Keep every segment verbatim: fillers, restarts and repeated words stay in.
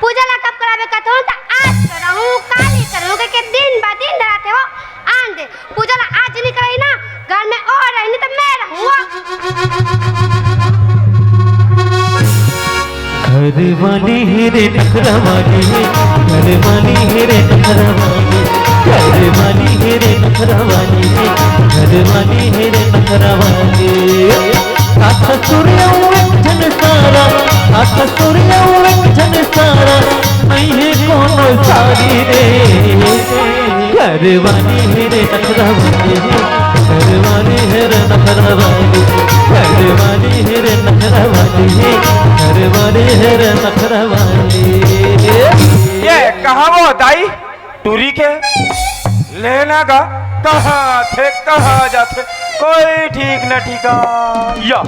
पूजा ला कब कराबे कथों त आज करहूं, काली करहूं, के, के दिन बा दिन धराथे वो। आन दे, पूजा ला आज नहीं कराई ना, घर में और रहनी त मैं रहूं। घर वाली है रे नखरा वाली है, घर वाली है रे नखरा वाली, घर वाली है रे नखरा वाली है, घर वाली है रे नखरा वाली। सास ससुर अउ एक झन सारा, सास ससुर अउ एक झन सारा, नहीं है कोनो सारी रे। घर वाली है रे नखरा वाली है, घर वाली है रे नखरा वाली, घर वाली है रे नखरा वाली है, घर वाली है रे नखरा वाली। ये कहाँ वो दाई टूरी के लेना गा, कहाँ थे कहाँ जाथे, कोई ठीक न ठिकान। या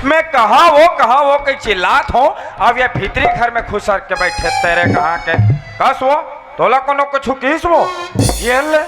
मैं कहाँ वो कहाँ वो के चिल्लात हों। अब ये भीतरी घर में खुसर के बैठे तेरे कहाँ के कस वो तोला कोनो कुछु किहिस वो? ये ले।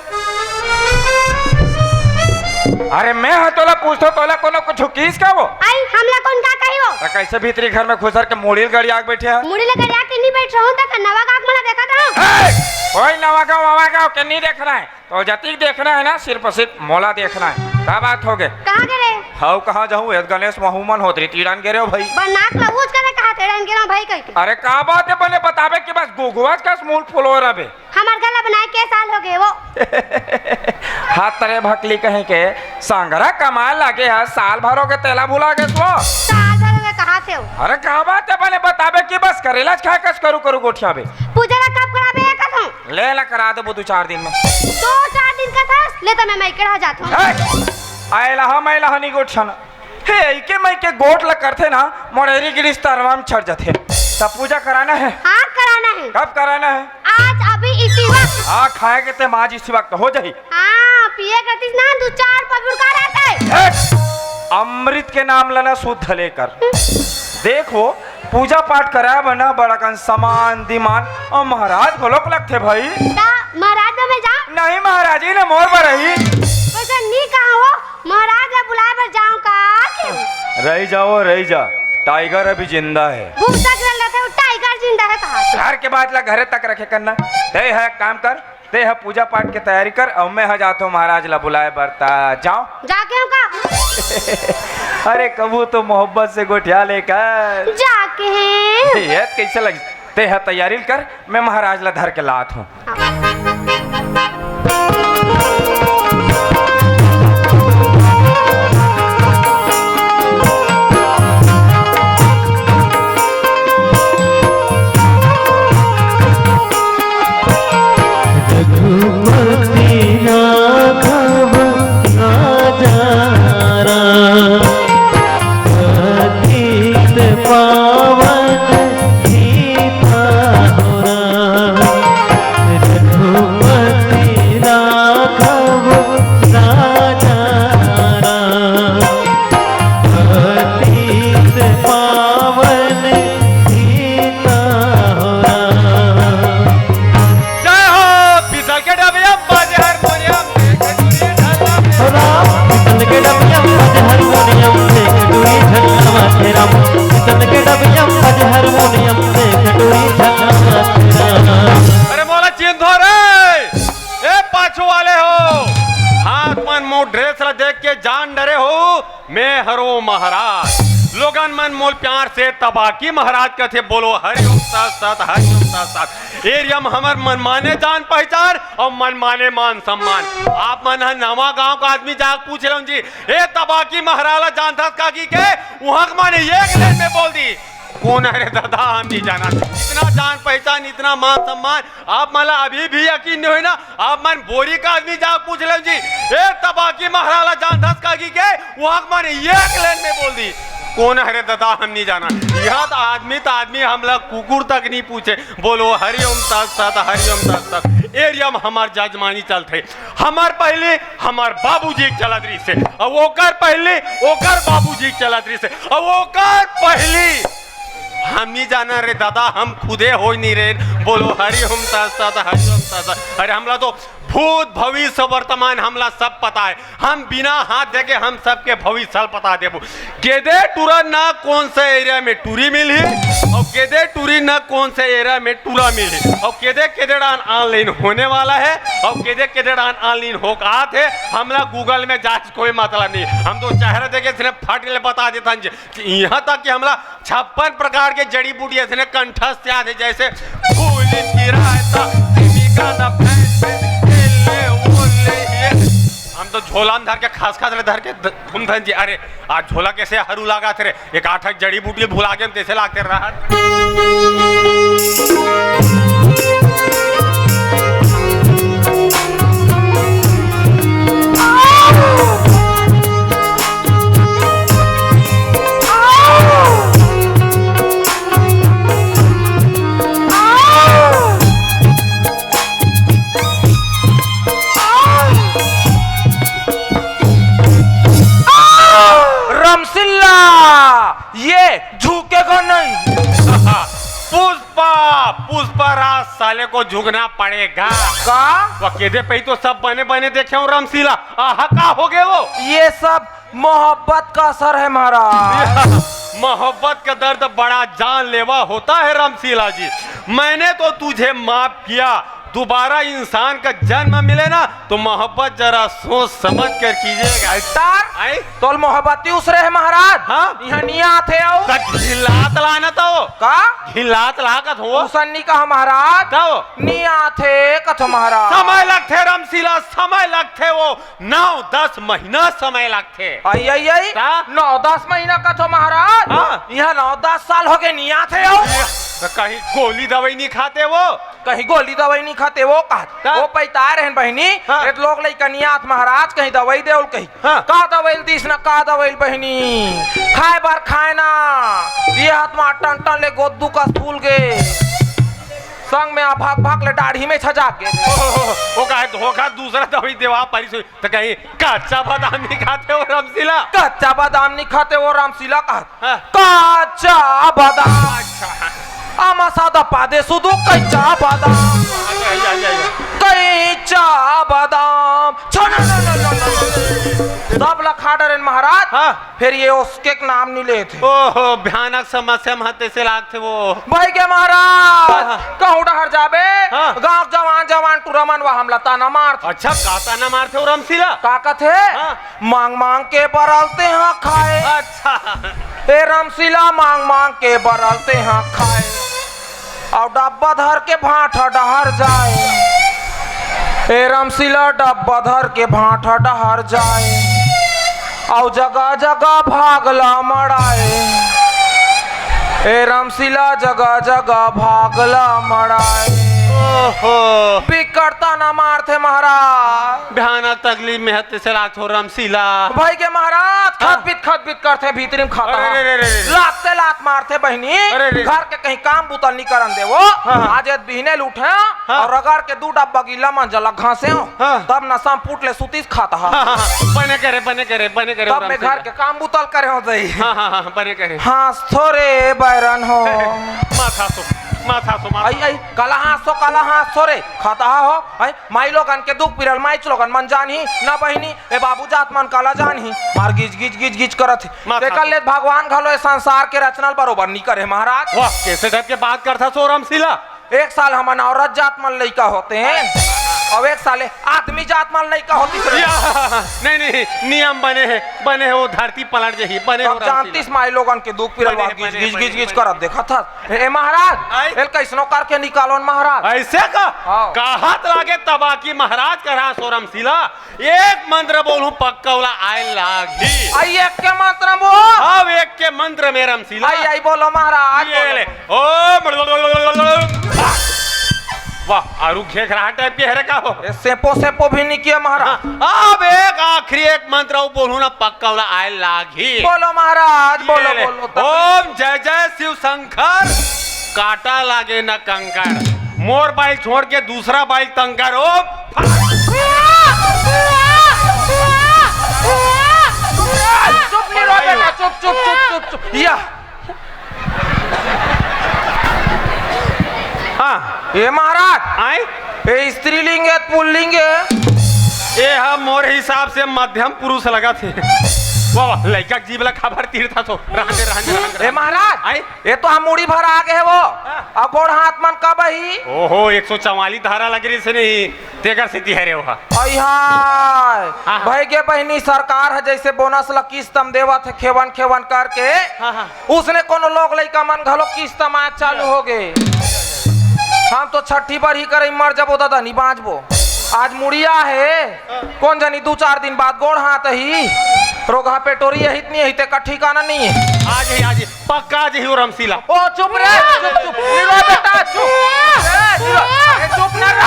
अरे मैं ह तोला पूछथों, तोला कोनो कुछु किहिस का वो? अई, हमला कोन का कही वो? त कइसे भीतरी घर में खुसर के मुड़ी ल गड़िया के बइठे हस? मुड़ी ल गड़िया के नइ बइठ रहूं त नवा गांव के मन ला देखत हंव। ए! कोई नवा गांव, नवा गांव के नइ देखना हे। तोला जतिक देखना हे ना, सिर्फ सिर्फ मोला देखना हे। का बात होगे? कहां गे रे? हव कहां जाहूं, ए गनेस महू मन होत रही, तीड़न गे रेहेंव भई। बरनाक ला ऊंच करे कहा तेड़न गे रेहेंव भई कहिके। अरे का बात हे, बने बताबे कि बस गुगुवा कस मुंह फुलोय रहिबे। हमर घर ला बनाए के साल होगे वो। हाथ तरे भकली कहीं के संघरा कमाए लागे हे, साल भर होगे तेला भुला गेस वो। साल भर होगे कहाथे वो। अरे का बात हे, बने बताबे कि बस करेलाच खाए कस करू करू गोठियाबे। पूजा ला कब कराबे ए कथों? ले ला करा देबो दू चार दिन में। दू चार दिन कथस, ले त मैं मइके रह जाथों। ए, आए ला हम, आए ला हनी गोठियाना। हे, एके मइके गोठ ल करथे ना, मोर एरी गिरी तरवा म छर जथे। त पूजा कराना हे। हां, कराना हे। कब कराना हे? आज, अभी, इसी वक्त। हां, खाए के ते माज इसी वक्त हो जाही। हां, पिए करतिस ना, दू चार पगुर का रहते। हट! अमृत के नाम लेना शुद्ध लेकर। देखो, पूजा पाठ कराए बर ना बड़ा कन समान, दिमान अउ महाराज घलोक लगथे भई। का महाराज बर मैं जांव? नहीं महाराज, ए ना मोर बर ही। वइसे नी कहा हो, महाराज ला बुलाए बर जांव का के? रहि जाओ, रहि जा, टाइगर अभी जिंदा हे। भूसा गिरल रहिथे, वो टाइगर जिंदा हे कहा से? घर के बात ला घरे तक रखे करना। ते ह एक काम कर, ते ह पूजा पाठ के तैयारी कर, अउ मैं ह जाथों महाराज ला बुलाए बर, त जांव। जाके हंव का? अरे कभू तो मोहब्बत से गोठिया ले कर। जाके हे। ए, कइसे लगिस? ते ह तैयारी ल कर, मैं महाराज ला धर के लात हंव। रघुपति राघव राजा राम, पतित पावन सीता हो राम। रघुपति राघव राजा राम, पतित पावन सीता हो राम। जय हो, पीतल के डबिया बाजे हारमोनियम, देख डोरी ढाला में। हो राम, पीतल के डबिया बाजे हारमोनियम, देख डोरी ढाला माथे राम। पीतल के डबिया बाजे हारमोनियम, देख डोरी ढाला माथे राम। अरे मोला चिन्हथो रे, ए पाछू वाले हो, हाथ मन मुंह ड्रेस ला देख के जान डरे हो, मैं हरों महाराज। लोगन मन मोल प्यार से तबाकी महाराज कथे, बोलो हरि ओम तत् सत्, हरि ओम तत् सत्। एरिया म हमर मनमाने जान पहचान अउ मनमाने मान सम्मान। आप मन ह नवा गांव का आदमी जाके पूछ लेव जी, ए तबाकी महाराज ला जानथस का कहिके, उहां के मन एक लाइन में बोल दी, कोन हरे दादा, हम नहीं जानन। इतना जान पहचान, इतना मान सम्मान, आप मन ला अभी भी यकीन नहीं होय ना? आप मन बोरी का आदमी जाके पूछ लेव जी, ए तबाकी महाराज ला जानथस का कहिके, उहां के मन एक लाइन में बोल दी, कोन हरे दादा, हम नहीं जानन। इहां त आदमी त आदमी, हमला कुकुर तक नहीं पूछे। बोलो हरि ओम तत् सत्, हरि ओम तत् सत्। एरिया म हमर जजमानी चलथे। हमर पहली हमर बाबूजी के चलत रहिसे, अउ ओकर पहली ओकर बाबूजी के चलत रहिसे, अउ ओकर पहली हम नहीं जानन रे दादा, हम खुदे होय नहीं रेन। बोलो हरि ओम तत् सत्, हरि ओम तत् सत्। अरे हमला तो भूत, भविष्य, वर्तमान, हमला सब पता हे। हम बिना हाथ देखे हम सबके भविष्य ल पता देबो। केदे टूरा न कोन सा एरिया में टूरी मिलही, अउ केदे टूरी न कोन सा एरिया में टूरा मिलही, अउ केदे केदे डान online होने वाला हे, अउ केदे केदे डान online होके आत हे, हमला Google में जांच कोई मतलब नहीं। हम तो चेहरा देखे सिर्फ फट ले बता देथन जे कि इहाँ तक कि हमला छप्पन प्रकार के जड़ी बूटी अइसने कंठस्थ याद हे, जैसे फूल की रायता, जिमी का ना फैंस, इल्ले उल्ले ये। हम तो झोला में धर के, खसखस ले धर के ध-, घूमथन जी। अरे, आज झोला कैसे हरू लागत रे? एक आठ जड़ी बूटी भुला गेन, तैसे लागते रहत। रमसिल्ला, ये झुकेगा नहीं। पुष्पा, पुष्पा राज साले को झुकना पड़ेगा। का? वो केदे पे ही तो सब बने बने देखे हूँ रमसीला। आहा, का हो गए वो? ये सब मोहब्बत का असर है महाराज। मोहब्बत का दर्द बड़ा जानलेवा होता है रमसीला जी। मैंने तो तुझे माफ किया, दोबारा इंसान का जन्म मिले ना तो मोहब्बत जरा सोच समझ कर कीजिएगा। अल्तार? आई? तोल मोहब्बती उसरे है महाराज। हाँ? यहाँ नहीं आते हो। त घिलात लाना तो। का? घिलात ला कथो। उसन नहीं कहा महाराज। तब? नहीं आते कथो महाराज। समय लगथे रमसीला, समय लगथे वो। नौ दस महीना समय लगथे। आई, आई, आई। का? नौ दस महीना कथो महाराज। हाँ। यहाँ नौ दस साल हो गए, नहीं आते हो। त कहीं गोली दवाई नहीं खाते वो। कहीं गोली दवाई नहीं खाते वो कहा। का? वो पैता रहन बहिनी। हाँ। एत लोग लइका नहीं आत महाराज, कहीं दवाई देवल कहीं। हाँ। का दवाई दिस ना, का दवाई बहिनी? खाए बर खाए ना। ये हाथ में टन टन ले गोद्दू का फूल गे। संग में आ भाग भाग ले दाढ़ी में छजा के। ओ, वो काहे धोखा दूसरा दवाई देवा परिस होई। त कहीं कच्चा बादाम नहीं खाते हो रमसीला? कच्चा बादाम नहीं खाते हो रमसीला कहा। हाँ। कच्चा बादाम। अच्छा। आमा सादा पादे सुदू कच्चा बादाम। अच्छा, या, या, या। कच्चा बादाम। छो, ना, ना, ना, ना, ना, ना। सब ला खा डरेन महाराज। हाँ। फिर ये उसके नाम नहीं लेते। ओहो, भयानक समस्या में हते से लागथे वो। भाई के महाराज, हाँ, हाँ। कहूँ डहर जाबे, हाँ। गाँव जवान, जवान टूरा मन वा हमला ताना मारथे। अच्छा, का ताना मारथे वो रमसीला? का कथे? हाँ। मांग मांग के बरलते हाँ खाए। अच्छा। ए रमसीला मांग मांग के बरलते हाँ खाए। अउ डब्बा धर के भांठा डहर जाए। ए रमसीला डब्बा धर के भांठा डहर जाए। अउ जगह जगह भागला मड़ाए। ए रमसीला जगह जगह भागला मड़ाए। ओहो। बिकट ताना मारथे महाराज। भयानक तकलीफ में हते से लागथे वो रमसीला। भाई के महाराज, हाँ। खत बित, खत बित करथे भीतरी में खाता। अरे, रे, रे, रे, रे। लात से लात मारथे बहिनी। अरे, रे। घर के कहीं काम बुतल नहीं करन देवो। हाँ, हाँ। आज एत बिहने लूटे हाँ। अउ रगड़ के दू डब्बा गीला मंजा ला घासे हो। हाँ। तब नशा में पुट ले सुतीस खाता हा। हाँ, हाँ, हाँ। बने करे, बने करे, बने करे तब वो मैं रमसीला। घर के काम बुतल करे हो जाई। हाँ, हाँ, हाँ, बने करे। हाँसथो रे बैरन हो। माथा सो, माथा सो, माथा आई, आई, काला हाँसथो, काला हाँसथो रे। खाता हा हो, आई, माई लोगन के दुख पीरल, माईच लोगन मन जानही, ना बहिनी, ए बाबू जात मन काला जानही, मार गिज, गिज, गिज, गिज करत हे। माथा तेकर ले भगवान घलो ए संसार के रचना ल बरोबर नी करे महाराज। वाह, कैसे टाइप के बात करथा सो रमसीला? एक साल हमन औरत जात मन लइका होते हैं, अउ एक साल आदमी जात मन लइका होती थे। या, नहीं, नहीं, नियम बने हे, बने हे, वो धरती पलट जही, बने हो तब रमसीला। जानतीस माई लोगन के दुख पीरल बने हे, गिज, बने हे, गिज, बने गिज, हे, गिज बने हे। करत देखत हस। ए महाराज, आई? एल कइसनो करके निकालो न महाराज। ऐसे का? हाँ। कहत लागे तबाकी महाराज करा सो रमसीला। एक मंत्र बोलूं, पक्का वाला आए लागही। आई एक के मंत्र बोल। अब एक के मंत्र में रमसीला। आई, आई, बोलो महाराज, ये बोलो। ले। ओम। वाह, आरू घेघरा टाइप के हरे का हो? ए, सेपो, सेपो भी नहीं किया महाराज। हाँ, अब एक आखिरी एक मंत्र अउ बोलूं ना, पक्का वाला आए लागही। बोलो महाराज, बोलो, ये ले। बोलो, तब ओम जय जय शिव शंकर। काटा लागे न कंकर, मोर बाइल छोड़ के दूसरा बाइल तंग कर। ओ, चुप नहीं रहो बेटा, चुप, चुप, चुप, चुप, चुप। या। हाँ। ए महाराज, आय? ए स्त्रीलिंग हे, पुल्लिंग हे? ए ह मोर हिसाब से मध्यम पुरुष लगत हे। वाह, वाह, लइका के जीभ ला काबर तीरथा तो। रहन दे, रहन दे, रहन दे। ए महाराज, आय? ए तो हम मुड़ी भर आ गे हे वो। हाँ। अब गोड़ हाथ मन कब ही? ओहो, एक सौ चवालीस धारा लग रही से नहीं, तेकर सेती हरे वो ह। अई हाय, हाँ, हाँ। भई गे बहिनी, सरकार ह जइसे बोनस ला किस्त म देवत हे, खेवन खेवन करके, हाँ, हाँ। उसने कोनो लोग लइका मन घलो किस्त म आए चालू हो गे। हम तो छट्ठी बर ही करई मर जबो दादा, नी बांचबो। आज मुड़िया हे, कोन जनी दू चार दिन बाद गोड़ हाथ ही, रोगहा पेटोरी अहित नी अहित, एकर ठिकाना नी हे। आज ही, आज ही, पक्का आज ही ओ रमसीला। ओ चुप रे, चुप, चुप, नी रो बेटा, चुप। ए, नी रो, ए, चुप ना रे।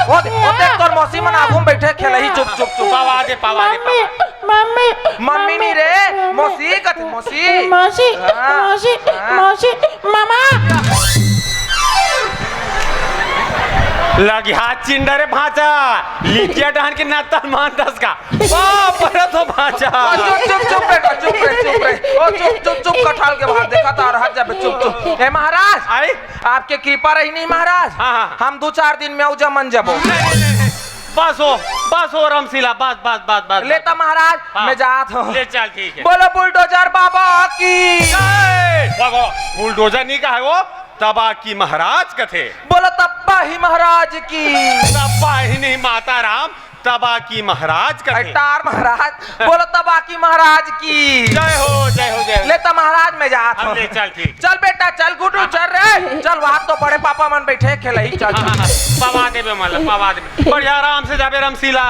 ओ दे-, ओ देख तोर मौसी मन आगू म बइठे खेलही, चुप, चुप, चुप। पवा दे, पवा दे, मम्मी, पवा दे। मम्मी, मम्मी नी रे, मम्मी। मौसी कथे, मौसी। मौसी, हाँ, मौसी, हाँ। मौसी, मामा। लगिहा चिंडा रे भांचा, लिखिया डहन के नत्ता मानथस का। बाप रे तो भांचा। ओ, चुप, चुप, चुप बेटा, चुप रे, चुप रे। ओ, चुप, चुप, चुप, कठाल के बाहर देखा तार हाथ जाबे, चुप, चुप। ए महाराज, आय? आपके कृपा रही नहीं महाराज, हाँ, हाँ। हम दू चार दिन में अउ जमन जबो। नहीं, नहीं, नहीं, नहीं। बस हो, बस हो रमसीला, बस, बस, बस, बस। लेता महाराज, हाँ। मैं जात हूँ। ले चल, ठीक है। बोलो बुलडोजर बाबा की। जय। वाह, वाह, बुलडोजर नहीं कहा है वो, तबाकी महाराज कथे। बोलो तब्बाही महाराज की। तब्बाही नहीं, माता राम, तबाकी महाराज कथे। अटार महाराज, बोलो तबाकी महाराज की। जय हो, जय हो, जय हो। लेता महाराज, मैं जात हम हूँ। ले चल, ठीक। चल बेटा, चल गुड्डू, चल रे। चल, वहाँ तो बड़े पापा मन बइठे खेलही, चल। हाँ, हाँ, हाँ। पवा देबे, मतलब, पवा देबे। बढ़िया, आराम से जाबे रमसीला।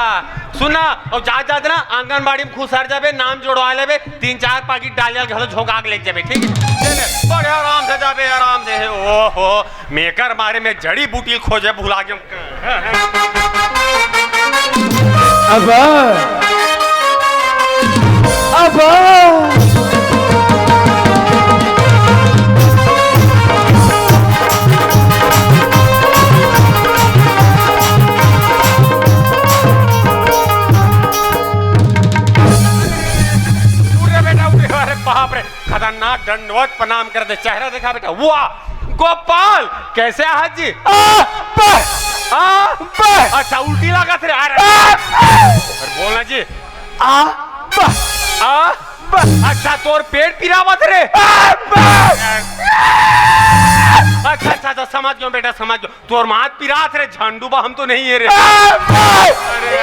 सुन ना, अउ जात जात ना आंगनबाड़ी में खुसर जाबे, नाम जोड़वा लेबे, तीन चार पाकिट डालिया घलो झोंका के लेके जाबे, ठीक है? ले ले, बढ़िया, आराम से जाबे, आराम से। ओहो, मेकर मारे में जड़ी बूटी खोजे भुला गेंव। अब, अब। उठ रे बेटा, उठ रे। अरे बाप रे, खतरनाक दंडवत प्रणाम कर दे। चेहरा देखा बेटा, वाह। गोपाल, कैसे आहात जी? आ, बा, आ, बा। अच्छा, उल्टी लागत रे। अरे, आ, बा। अरे बोलना जी। आ, बा। आ, बा। अच्छा, तोर पेट पिरावत रे। आ, बा। अच्छा, अच्छा, अच्छा, समझ गेंव बेटा, समझ गेंव। तोर मात पिरात रे, झंडू बा हम तो नहीं है रे। आ, बा। अरे।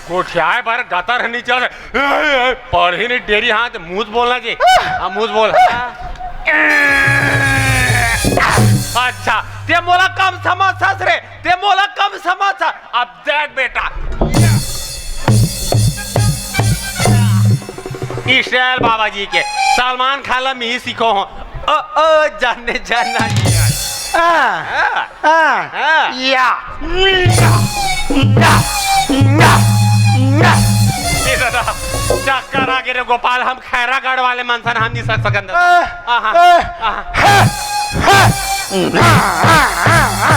गोठियाए बर गतर ह नी चल। पढ़ी नहीं डेरी, हाँ, तो मुंह से बोलना जी। हाँ, मुंह से बोल। अच्छा, ते मोला कम समझथस रे, ते मोला कम समझथस। अब देख बेटा, स्टाइल बाबा जी के, सलमान खान ला मी सीखो हूँ। ओ, ओ, जाने जाना। आ, हाँ। आ, हाँ। या, या, या, या। ए दादा, चक्कर आ गे रे गोपाल, हम खैरागढ़ वाले मनसन हम नहीं सक सकन। आ, आहा, आ, आहा। हा, हा।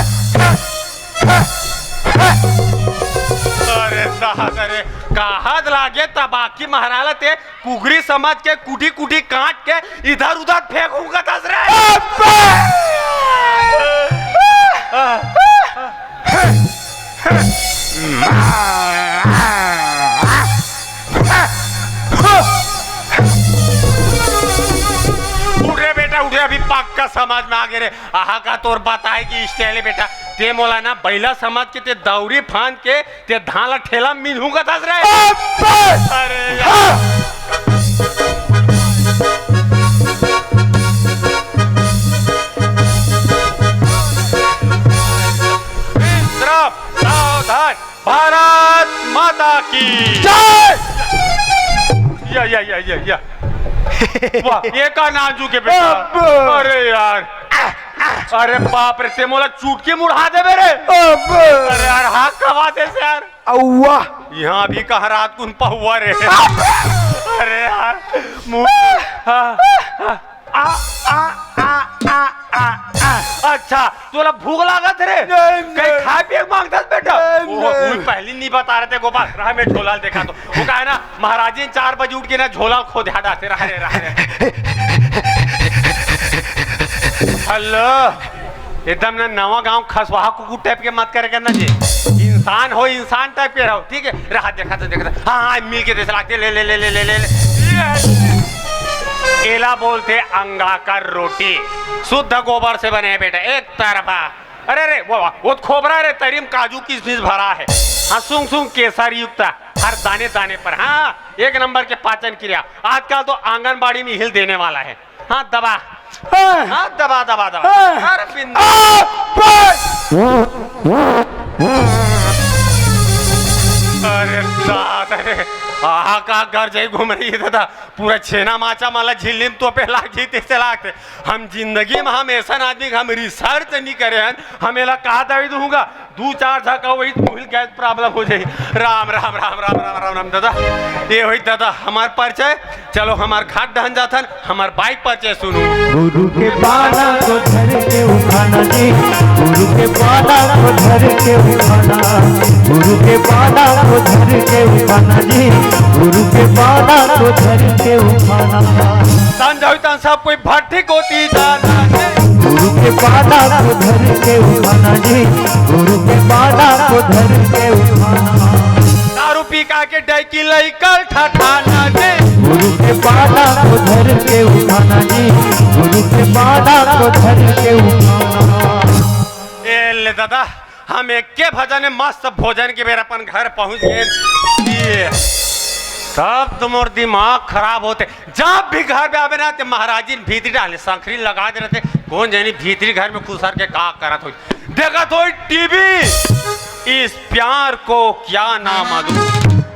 अरे दादा रे, कहात लागे तबाकी महाराज ला ते कुकरी समझ के कुटी कुटी काट के इधर उधर फेंकहूं कथस रे। अब्बे! उठ रे बेटा, उठ रे, अभी पक्का समझ में आ गे रे। आहा का तोर बताए कि स्टाइल है बेटा, ते मोला ना बैला समझ के ते दौरी फांद के ते धान ला ठेला मिलहूं कथस रे। अब्बे! अरे यार। हाँ। विश्राम, सावधान, भारत माता की जय। या, या, या, या, या। वाह, ये का नाजू के बेटा। अब्बे! अरे यार। अरे बाप रे, ते मोला चुटकी मुड़ा देबे रे। अब्बे! अरे यार, हाथ कवा दे से यार। अउवा। यहाँ भी कहा रात कुन पहुआ रे। अरे यार, मुंह, हाँ, हाँ। आ, आ, आ, आ, आ, आ। अच्छा, तोला भूख लागत रे? नहीं, कहीं नहीं। खाए पिए के मांगथस बेटा? नहीं, ओहो, नहीं। उन पहली नहीं बता रहे थे गोपाल, रहा मैं झोला देखा तो। वो कहा ना, महाराजी चार बजे उठ के ना झोला खोद हटा से रहा रे, रहा रे। हेलो, एकदम ना नवा गांव खसवाहा कुकुर टाइप के मत करे करना जी। इंसान हो, इंसान टाइप के रहो, ठीक है? रहा, देखा तो, देखा तो। हाँ, हाँ, मिल के जैसे लागथे, ले, ले, ले, ले, ले, ले, ले। ये एला बोलथे अंगाकर रोटी, शुद्ध गोबर से बने हैं बेटा, एक तरफा। अरे, अरे, वो, वो तो खोबरा रे, तरी म काजू किशमिश भरा है। हाँ, सूंघ सूंघ केसर युक्त, हर दाने दाने पर। हाँ, एक नंबर के पाचन क्रिया। आजकल तो आंगनबाड़ी में हिल देने वाला है। हाँ, दबा। हाँ। हाँ, दबा, दबा, दबा। हाँ। अरे बिंदु। आ, बस। अरे दादा रे, आहा का घर जाई घूम रही है दादा, पूरा छेना माचा माला झिल्ली म तोपे लाग जी, तैसे लागथे। हम जिंदगी में हम ऐसा आदमी के हम रिसर्च नहीं करे हन, हम एला कहा दवाई दूंगा, दू चार झका वही भूल गैस प्रॉब्लम हो जाई। राम, राम, राम, राम, राम, राम, राम, दादा। ये होई दादा हमार परिचय। चलो हमार घाट डहन जाथन, हमार बाइक परिचय सुनू। गुरु के पाला को धर के उठाना जी, गुरु के पाला को धर के उठाना, गुरु के पाला को धर के उठाना जी, गुरु के पाला को धर के उठाना। तन जाऊ तन सब कोई भट्टी कोती जाना जी। गुरु के पाला को धर के उठाना जी, गुरु के पाला को धर के उठाना। दारू पी का के डैकी लइकल ठठाना जी। गुरु के पाला को धर के उठाना जी, गुरु के पाला को धर के उठाना। ए ले दादा, हम एके भजन में मस्त भोजन के बेर अपन घर पहुंच गए। ये तब तो मोर दिमाग खराब होथे। जब भी घर पे आवे ना, ते महाराजी भीतरी डाले, संखरी लगा दे रहते। कौन जानी भीतरी घर में खुसर के का करत होई। देखत होई टीवी, इस प्यार को क्या नाम दूं।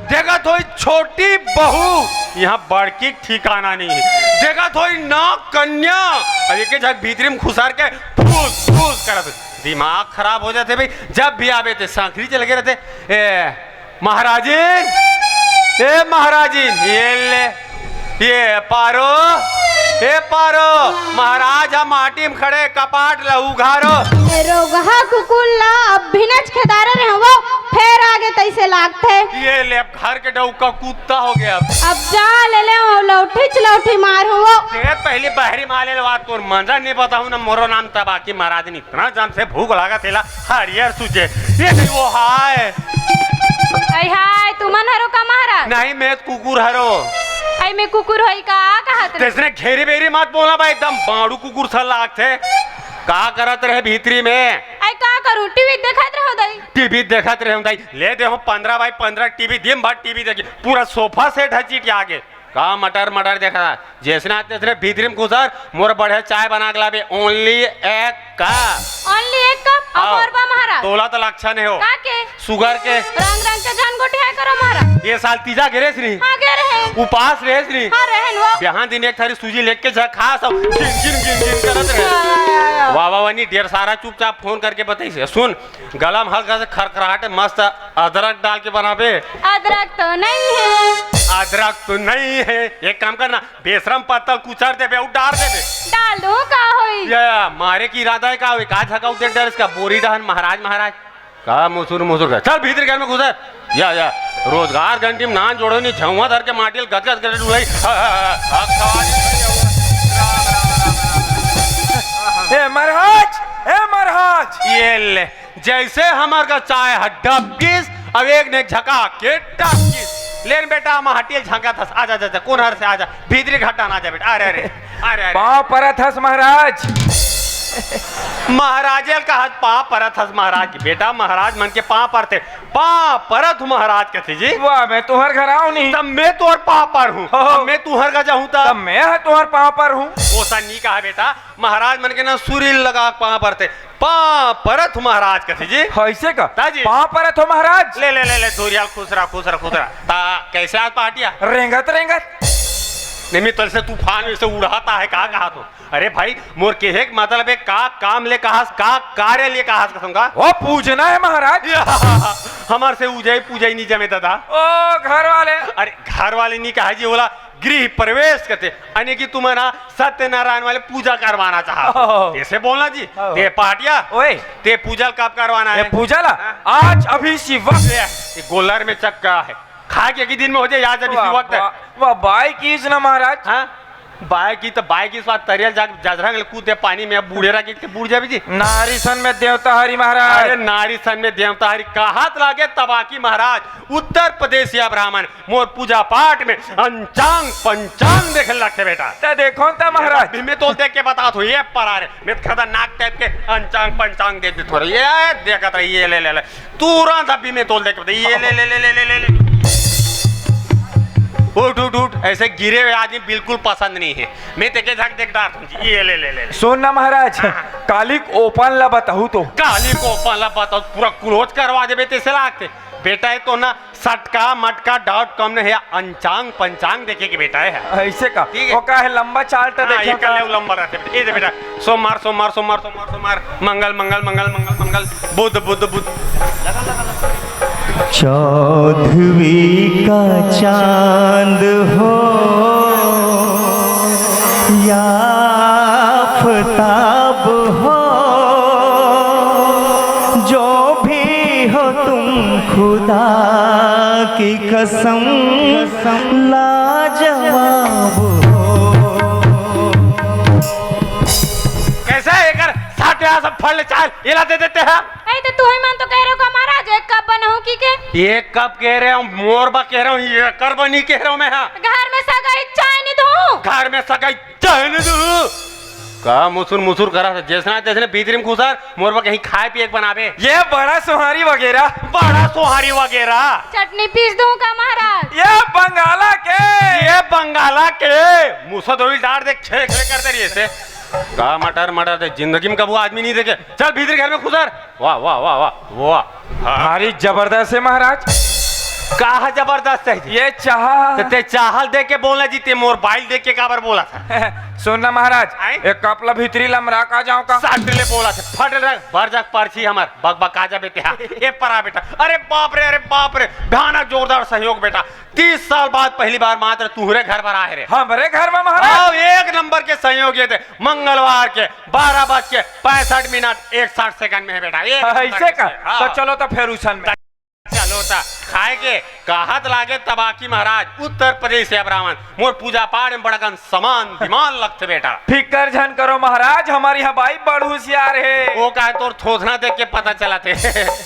देखत होई छोटी बहू, यहाँ बड़की ठिकाना नहीं है। देखत होई ना कन्या, अब एक झक भीतरी में खुसर के फूस फूस करत होई। दिमाग खराब हो जाथे भाई। जब भी आवे ते सांखरी चल के रहते। ए महाराजिन, ए महाराजिन, ये ले, ये पारो, ए पारो, महाराज ह माटी में खड़े, कपाट ला उघारो। ए रोगहा कुकुर ला अब भी नच खेदारे रहे वो, फेर आगे तैसे लागथे। ये ले, अब घर के डौका कुत्ता हो गया अब। अब जा ले ले, वो लौठी च लौठी मार हो वो। ते पहली बहरी माले ले बात तोर मंजा नहीं बताऊं ना, मोरो नाम तबाकी महाराज नहीं। इतना जम से भूख लागत हे ला, हरियर सूझे। ये नहीं वो हाय। आई हाय, तुमन हरो का महाराज? नहीं, मैं तो कुकुर हरो। आई मैं कुकुर होई का कहत रे? तेसने घेरी बेरी मत बोला भाई, एकदम बाड़ू कुकुर सा लागथे। का करत रहे भीतरी में? आई का करूं, टीवी देखत रहो दाई। टीवी देखत रहे दाई। ले दे हो पंद्रह बाई पंद्रह टीवी, दिन भर टीवी देखी, पूरा सोफा सेट है चीट आगे। का मटर मटर देखा? जैसने आते तेसने भीतरी में घुसर, मोर बढ़िया चाय बना के लाबे, only एक कप। Only एक कप? हाँ। और बा महाराज? तोला तो लक्षण है हो। का के? शुगर के। रंग रंग के जान गोठिया करो महाराज। ये साल तीजा गिरे श्री? हाँ, गिरे हैं। उपास रहे श्री? हाँ, रहन वो। बिहान दिन एक थारी सूजी लेके जा खा सब गिन गिन गिन गिन करत रहे। वाह, वाह, वाह, नहीं, ढेर सारा चुपचाप फोन करके बताइस। सुन, गला में हल्का से खरखराहट है, मस्त अदरक डाल के बनाबे। अदरक तो नहीं है। अदरक तो नहीं है, एक काम करना, बेसरम पत्तल कुचर देबे अउ डार देबे। डाल दूं, का होई? या, मारे के इरादा है का होई? का झकाऊ देख डर इसका बोरी डहन महाराज, महाराज। का मुसुर मुसुर कर। चल भीतर घर में घुसर। या, या, रोजगार घंटी में नान जोड़ो नहीं, झउआ धर के माटी ल गज गज गज उड़ाई। हा, हा, हा, हा, खवा दे। राम, राम, राम, राम। ए महाराज, ए महाराज। ये ले, जैसे हमर का चाय ह डबकिस, अब एक ने झका के टपकिस। लेन बेटा, हम हटिए झका थस, आजा, जा, जा, कोन हर से आजा, भीतरी घाटा ना जा बेटा, अरे, अरे, अरे, अरे। पाँव परत हस महाराज। महाराजे ल कहत पाँव परत हस महाराज की, बेटा महाराज मन के पाँव परथे, पाँव परत हूँ महाराज कथे जी। वाह, मैं तुहर घर आऊं नहीं। तब मैं तोर पाँव पर हूँ, हो, हो। तब मैं तुहर घर जाहूँ तब। तब मैं ह तुहर पाँव पर हूँ। ओसा नी कहा बेटा, महाराज मन के ना सुरील लगा पाँव परथे, पाँव परत हूँ महाराज कथे जी। ऐसे का? ताजी। पाँव परत हो महाराज। ले, ले, ले, ले, धोरिया, खुश रहा, खुश रहा, खुश रहा। ता, कैसे आज पहाटिया? रेंगत, रेंगत। नहीं, मैं तल से तूफान वैसे उड़ाता है, कहा, कहा तो? अरे भाई, मोर केहे के मतलब है, का काम ले कहास, का कार्य ले कहास कसम का? वो पूजना है महाराज। हमार से उजई पूजई नहीं जमे दादा। ओ घर वाले। अरे घर वाले नहीं कहा जी, बोला गृह प्रवेश करते, यानी कि तुम है ना सत्यनारायण वाले पूजा करवाना चाहते हो। ओहो। ऐसे बोलना जी। ओहो। ते पहाटिया, ओए। ते पूजा कब करवाना ये है? पूजा ला? हाँ। आज अभी इसी वक्त। ये, ये गोलर में चक्का है, खा के एक ही दिन में हो जाए, आज अभी इसी वाह, वक्त है। वाह, वाह, बाई कीज ना महाराज। हाँ? बाय की त बाय की स्वाद तरियल जा, जजरंग ले कूद दे पानी में, अब बूढ़े रह के बूढ़ जाबे जी। नारी सन में देवता हरी महाराज। अरे नारी सन में देवता हरी, कहत लागे तबाकी महाराज। उत्तर प्रदेशिया ब्राह्मण मोर पूजा पाठ में अंचांग पंचांग देखे लगथे बेटा। त देखो त महाराज। अभी मैं तो देख के बता दो, ये परा रे, मैं खतरनाक टाइप के अंचांग पंचांग दे दे थोड़ा। ये देखत रही, ये ले ले ले, तुरंत अभी मैं तोल देख के बता, ये ले ले ले ले ले ले ले। उठ उठ उठ, ऐसे गिरे हुए आदमी बिल्कुल पसंद नहीं है। मैं तेके झक देख डार तुम जी, ये ले ले ले ले। सुन ना महाराज, हाँ। काली ओपन ला बताहू तो। काली ओपन ला बताहू, पूरा क्लोज करवा देबे तेसे लागथे। बेटा, ये तो ना सटका मटका डॉट कॉम नहीं है, अंचांग पंचांग देखे के बेटा है। ऐसे का? ठीक है। वो का है, लंबा चार्ट हाँ, देखे ये का? कर ले, वो लंबा रहते बेटा। ये दे बेटा, सोमवार, सोमवार, सोमवार, सोमवार, सोमवार, मंगल, मंगल, मंगल, मंगल, मंगल, बुध, बुध, बुध। चौदहवीं का चांद हो या आफताब हो, जो भी हो तुम खुदा की कसम लाजवाब हो। कैसा है एकर? साठ यहाँ सब फल चाल, ये ला दे देते हैं। अरे तो तू ही मन तो कह रहे हो का महाराज, एक कप बनाऊं की के? एक कप कह रहे हो, मोर बा कह रहे हो, ये कर बनी कह रहे हो मैं, हाँ। घर में सगाई चाय नहीं दूं। घर में सगाई चाय नहीं दूं। का मुसुर मुसुर करा था, जैसना तैसने भीतरी में घुसर, मोर बा कहीं खाए पिए के बनाबे। ये बड़ा सोहारी वगैरह। बड़ा सोहारी वगैरह। चटनी पीस दूं का महाराज? ये बंगाला के। ये बंगाला के। मुसर दोरी डार दे, खे खे करते रहिए से। का मटर मटर दे, जिंदगी में कबू आदमी नहीं देखे। चल भीतरी घर में घुसर। वाह, वाह, वाह, वाह, वाह। हाँ। भारी जबरदस्त है महाराज। का है जबरदस्त है जी? ये चाह। तो ते चाहल दे के बोला जी, ते मोर बाइल दे के काबर बोला था? सुन ना महाराज, आए? एक कप ला भीतरी लमरा का जाओ का? सट ले बोला था, फट ले, भर जा पर्ची हमर, बक बक आ जा बेटे, हाँ। ए परा बेटा, अरे बाप रे, अरे बाप रे, भयानक जोरदार सहयोग बेटा। तीस साल बाद पहली बार मात्र तुहरे घर पर आए रे। हमरे घर में महाराज? हाँ, एक नंबर के संयोग ये थे, मंगलवार के बारह बज के पैंसठ मिनट इकसठ सेकंड में है बेटा। एक नंबर ऐसे के का? संयोग, हाँ। तो चलो तो फिर उसन में। चलो ता खाए के कहत लागे तबाकी महाराज, उत्तर प्रदेश से अब रावण मोर पूजा पाठ में बड़कन समान दिमान लगथे बेटा। फिकर झन करो महाराज, हमर यहाँ बाई बड़ होशियार है। वो का तोर थोथना देख के पता चला थे।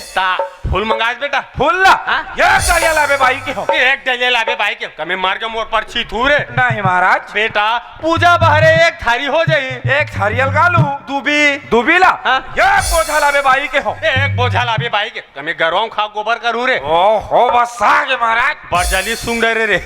ता फूल मंगाए बेटा। फूल ला? हाँ? ये डलिया लाबे बाई के हो। एक डलिया लाबे बाई के। कमे मार के मोर पर छी थू रे। नहीं महाराज। बेटा, पूजा बहरे एक थारी हो जाई। एक थारी अलगा लू। दूबी। दूबी ला? हाँ? ये एक बोझा लाबे बाई के हो। एक बोझा लाबे बाई के। कमे गरवा खा गोबर करू रे। ओहो, बस आ गे महाराज। बरजली सुंदर रे।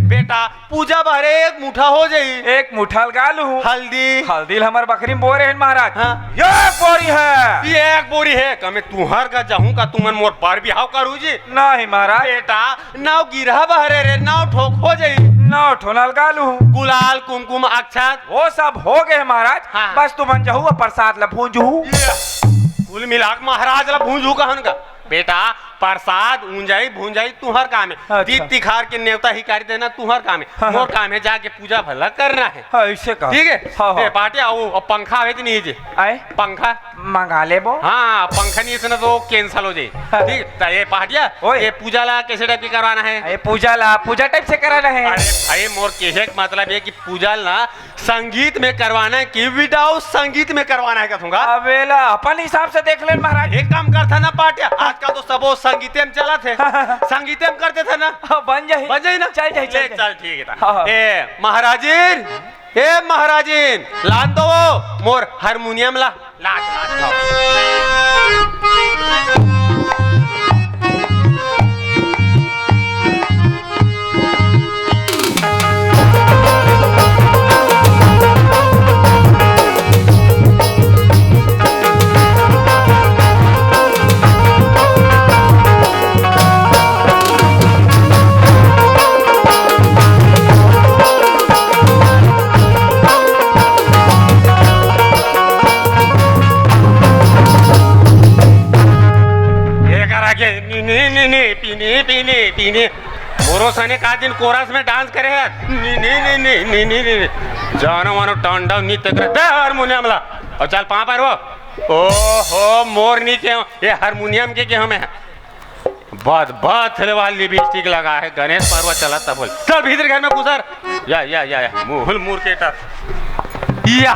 बेटा, पूजा बहरे एक मुठा हो जाई। एक मुठा लगा लू। हल्दी। हल्दी ल हमर बखरी में बोरे हन महाराज। हाँ। ये एक बोरी है। ये एक बोरी है। कमे तुहर का जाहूं का तुमन मोर बर बिहाव करू जी? नहीं महाराज। बेटा, नौ गिरहा बहरे रे, नौ ठोक हो जाई। नौ ठो लगा लू। गुलाल, कुमकुम, अक्षत। वो सब हो गए महाराज। हाँ। बस तुमन जहू प्रसाद ल भूंजू। ये कुल मिलाक महाराज ल भूंजू कहन का? बेटा, प्रसाद ऊंजाई भूंजाई तुहर काम है। अच्छा। तीज तिखार के नेवता हिकारी देना तुहर काम है। हाँ, हाँ। मोर काम है जाके पूजा भला करना है। हाँ, ऐसे का? ठीक है? हाँ, हाँ। ए, पाटिया, वो, अब पंखा आवे तो नहीं जे? आए? पंखा? मंगा लेबो। हाँ, पंखा नहीं इसने तो cancel हो जाए। हाँ। ठीक है? तो ये पाटिया, ओए। ये पूजा ला कैसे टाइप की करवाना है? ये पूजा ला, पूजा टाइप से कराना है। अरे भाई, मोर कहे के मतलब ये कि पूजा ला संगीत में करवाना है कि without संगीत में करवाना है, कहूंगा। अबे ला, अपन हिसाब से देख ले महाराज। एक काम कर था ना पाटिया, आजकल तो सबो संगीते में चला थे, संगीते में करते थे ना। हाँ, बन जाही। बन जाही ना? चल जाही, चल ले, जाही। चल ठीक है। हाँ, हाँ। ए महाराजिन, ए महाराजिन, लान दो वो मोर हारमोनियम ला। लात, लात, लात। ये करा के नी, नी, नी, नी, पीनी, पीनी, पीनी। मोरो सने का दिन कोरस में डांस करे है। नी, नी, नी। जानो मानो टांडव नृत्य करे। दे हारमोनियम ला। और चल पाँव पर वो। ओहो, मोर नी के, ये हारमोनियम के, के हमें। बद बद ले वाला लिपस्टिक लगा हे, गणेश पर्व चलत त बोल। चल भीतरी घर में घुसर। या या या या, मुहुल मुर के टा। या,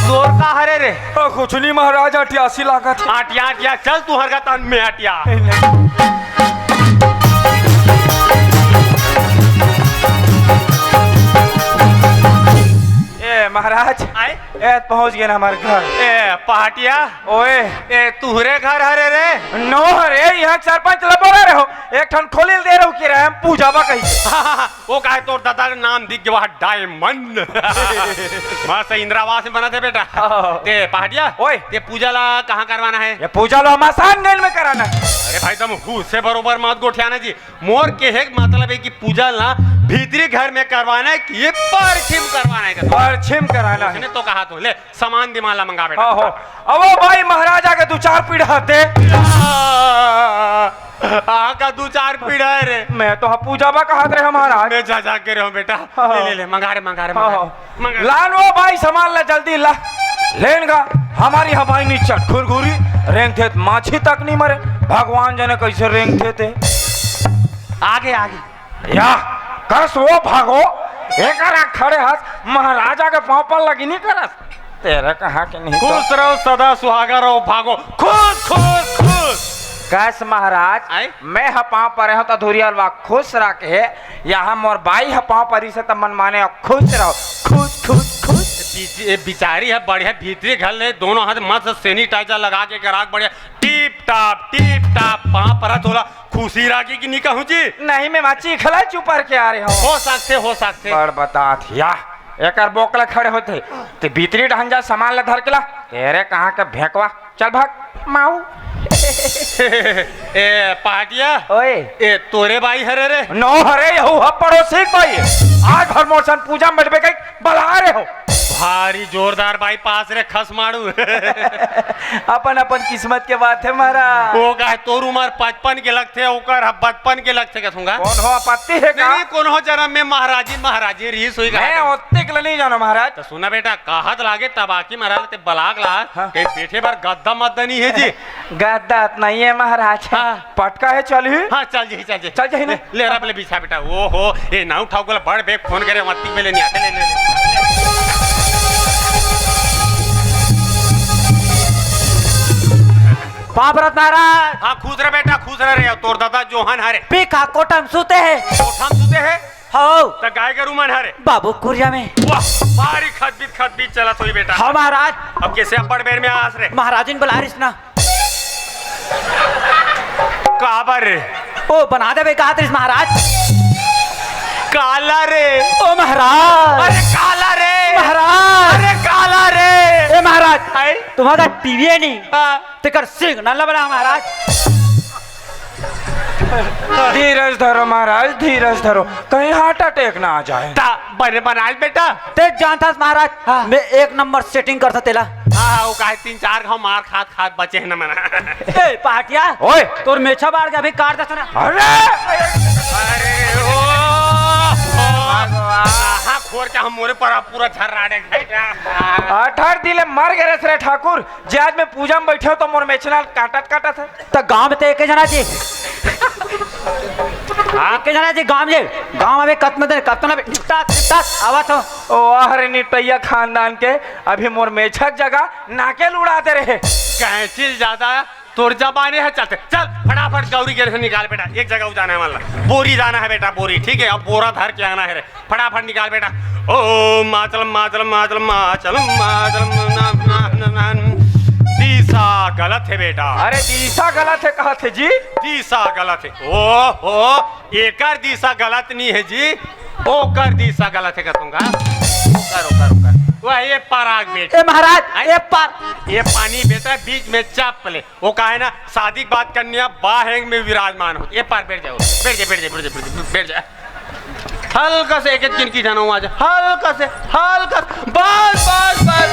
तोर का हरे रे? ओ, कुछ नहीं महाराज, अटियासी लागत हे। अटिया, अटिया, चल तू हर का तन में अटिया। ए महाराज, आए? ए पहुंच गए ना हमारे घर। ए पहाटिया, ओए। ए तुहरे घर हरे रे? नो हरे, यहाँ सरपंच ल बोला रहे हो, एक ठन खोली ल दे रहे हो कि रहे हम पूजा बा कही। वो काहे तोर दादा के नाम दिख गया डायमंड। मस्त इंदिरा आवास में बना थे बेटा। हाँ। ते पहाटिया, ओए। ते पूजा ला कहाँ करवाना है? ये पूजा ला मसानगंज में कराना है। अरे भाई, तुम हु से बरोबर मत गोठियाना जी। मोर कहे के मतलब है कि पूजा ला भीतरी घर में करवाना है कि ये परछिम करवाना है? परछिम कराना है। उसने तो कहा तो ले, सामान दिमाला मंगा बेटा। हाँ हो। अब वो भाई महाराजा के दू चार पीढ़ा थे। आ का दू चार पीढ़ा है रे? मैं तो हाँ पूजा बा कहत रहे महाराज। मैं जा जा के रहो बेटा। हाँ। ले ले ले, मंगा रे, मंगा रे, हाँ, मंगा रे। हाँ। मंगा रे। लान वो भाई सामान ला जल्दी ला। लेन गा। हमारी हवाई नी चटखुरघुरी। रेंग थे त माछी तक नहीं मरे। भगवान जने कैसे रेंग थे ते। आगे आगे। या, कस वो भागो, एकरा खड़े हस, महाराजा के पाँव पर लगी नहीं करस। तेरे कहाँ के नहीं तो। खुश रहो, सदा सुहागा रहो, भागो, खुश, खुश, खुश। कस महाराज, आए? मैं ह पाँव परे हूँ तो धुरिया वाला खुश रखे, यहाँ मोर बाई ह पाँव परी से त मन माने खुश रहो, खुश, खुश, खुश। बिच-, ए बिचारी है बढ़िया भीतरी घर ले, दोनों हाथ मस्त sanitizer लगा के ग्राहक बढ़िया टिप टाप, टिप टाप, पाँव परत होला। खुशी रागी की नहीं कहूँ जी। नहीं, मैं माची खला चुपर के आ रहे हो। हो सकते, हो सकते। बड़ बता थिया। एकर बोकला खड़े होते। ते भीतरी ढंग जा सामान ला धर के ला। तेरे कहाँ के भेंकवा। चल भाग। माऊ। ए, पहाटिया। ओए। ए, तोरे बाई हरे रे? नो हरे, यहू ह पड़ोसी के बाई। आज भर मोर सन पूजा में बैठबे कई। बला रहे हो। भारी जोरदार बाईपास रे खस मारू। अपन अपन किस्मत के बात है महाराज। वो का है, तोर उमर पचपन के लगथे, ओकर ह बचपन के लगथे, कहूँगा। कौन हो आपत्ति है का? नहीं, कोनो जन्म में महाराजी, महाराजी रीस हुई का मैं है। ओत्ते के नहीं जानो महाराज। तो सुना बेटा, कहत लागे तबाकी महाराज ते बलाक ला, हाँ। कहीं बैठे बार गद्दा मद्दा नहीं है जी। गद्दा त नहीं है महाराज। हाँ। पटका है, चल ही। हाँ, चल जी, चल जी। चल जी ना। ले, ले, रख ले, बिछा बेटा। ओ हो, ए, नाऊ ठाकुर बड़ बेग फोन करे, मत्ती में ले नहीं आते, ले, ले, ले। पाँव परत महाराज। हाँ, खुश रह बेटा, खुश रह रे। तोर दादा जोहन हरे। पीखा कोठा म सुते हे। कोठा म सुते हे? हौ। त गाय गरू मन हरे? बाबू कुरिया में। वाह, भारी खतबीत, खतबीत चलत होई बेटा। हाँ महाराज। अब कैसे अब्बड़ बेर में आस रे? महाराजिन बला रिस ना। काबर रे? ओ, बना देबे कहत रिस महाराज। काला रे? ओ महाराज। अरे काला रे? महाराज। अरे काला रे? ए महाराज, हाय। तुम्हारा टीवी है नहीं? हाँ। तेकर सिग्नल बना महाराज। धीरज धरो महाराज, धीरज धरो, कहीं हार्ट अटैक ना आ जाए। ता बने बनाए बेटा। ते जानथस महाराज, हाँ। मैं एक नंबर सेटिंग करथों तेला। हाँ, वो काहे तीन चार घाव मार खात खात बचे हे ना मना। ए, पहाटिया, ओए। तोर मेछा बाढ़ के अभी काट देथों ना। अरे! अरे, ओ, ओ, आहा, खोर के हम मोरे पर पूरा झर्राड़े। अठारह दिले मर गए रे ठाकुर, जे आज मैं पूजा में बैठे हूँ तो मोर मेछना काटत काटत हे। त गांव में ते एके जना जी। हाँ? एके जना जी गांव में। गांव में कतना दिन, कतना बे-, निपटा, निपटा, आवत हो। ओ, अरे निपटैया खानदान के, अभी मोर मेछक जगह नाके ल उड़ा दे रहे। कैंसिल ज्यादा तोर जबाने हे, चलते। चल, फटाफट गौरी गेट से निकाल बेटा, एक जगह जाना है, मतलब बोरी जाना है बेटा, बोरी, ठीक है, अब बोरा धर के आना है रे। फटाफट निकाल बेटा। ओ माचल, माचल, माचल, माचल, माचल, ना, ना, ना, ना। दिशा गलत है बेटा। अरे दिशा गलत है कहत हे जी। दिशा गलत है। ओ हो, एकर दिशा गलत नहीं है जी, ओकर दिशा गलत है कहूँगा। ओकर, ओकर, ओकर। वह ये पराग बेटा। ए महाराज, आय? ए पार। ये पानी बेटा बीच में चाप ले। वो काहे ना शादी के बाद कन्या बाहेंग में विराजमान हो। ये पार बैठ जाओ, बैठ जा, बैठ जा, बैठ जा, बैठ जा, बैठ जा। हल्का से एक एक किनकी जाना हुआ जा, हल्का से, हल्का से, बस, बस, बस,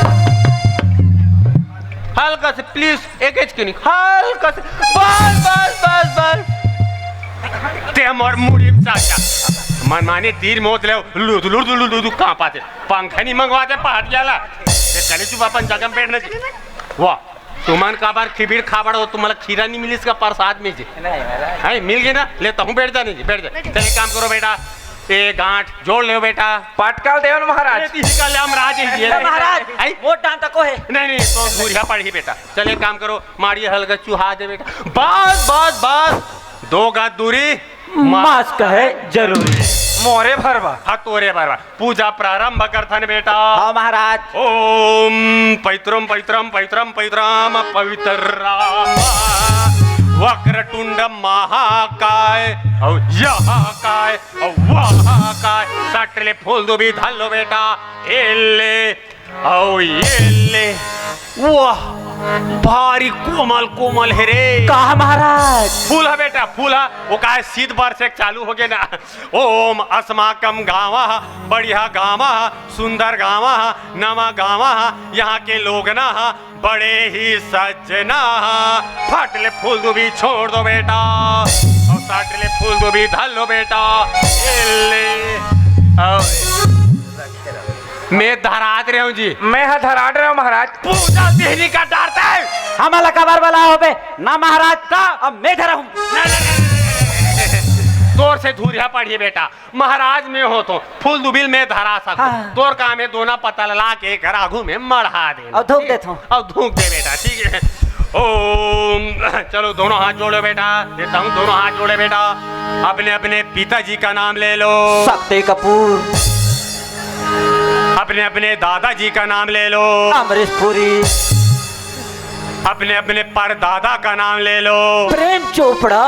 हल्का से, प्लीज, एक एक किनकी, हल्का से, बस, बस, बस, बस। ते हमर मुड़ी में चाचा, मन माने तीर मोत ले, लुद, लुद, लुद, लुद, कांपा थे, पंखा नहीं मंगवा दे पहाड़ जाला, ते चले चुप अपन जगह में बैठना चाहिए। वाह। तुमन काबर खिबिर खाबड़ हो, तुमला खीरा नहीं मिलिस का प्रसाद में जी? नहीं महाराज। है, मिल गए ना, ले तहूँ बैठ जा, नहीं जी, बैठ जा। चल, एक काम करो बेटा, ए गांठ जोड़ ले बेटा। पटकल देव न महाराज। ए, तिही का ले हम राज ही दिए। ए, महाराज, है? मोट डांड तको है। नहीं, नहीं, तो दूरिया पड़ ही बेटा। चल, एक काम करो, माड़िया हल्का चुहा दे बेटा। बस, बस, बस, दो गज दूरी, मास्क है जरूरी। मोरे भरवा। हाँ, तोरे भरवा। पूजा प्रारंभ करथन बेटा। हाँ महाराज। ओम पैत्रम पैत्रम पैत्रम पैत्रम पवित्र राम वक्रतुंड महाकाय। और यह काय और वह काय। सट ले फूल दुबी धर लो बेटा। ए ले, अउ ये ले, वाह, भारी कोमल कोमल हे रे। का महाराज? फूल ह बेटा, फूल ह। वो काय शीत बरसे के चालू हो गे ना। ओम अस्माकम गाँव ह, बढ़िया गाँव ह, सुंदर गाँव ह, नवा गाँव ह, यहाँ के लोग ना ह, बड़े ही सज्जना ह। फट ले फूल दुबी छोड़ दो बेटा, और सट ले फूल दुबी धर लो बेटा। ये ले, और मैं धरात रहे हूँ जी। मैं ह धरात रहे हूँ महाराज। पूजा देहरी का डारते। हमला काबर बला होबे? ना महाराज, ना। अब मैं धरा हूँ। ना, ना, ना, ना। तोर से धूरिया पड़िए बेटा, महाराज मैं हो तो फूल दुबिल मैं धरा सकूं। हाँ। तोर काम है दोना पतल ला के घर आगू में मढ़ा दे। और धूप देत हूँ। और धूप दे बेटा, ठीक है। ओम, चलो दोनों हाथ जोड़ो बेटा, देता हूँ दोनों हाथ जोड़े बेटा। अपने अपने पिताजी का नाम ले लो। शक्ति कपूर। अपने अपने दादाजी का नाम ले लो। अमरीश पुरी। अपने अपने परदादा का नाम ले लो। प्रेम चोपड़ा।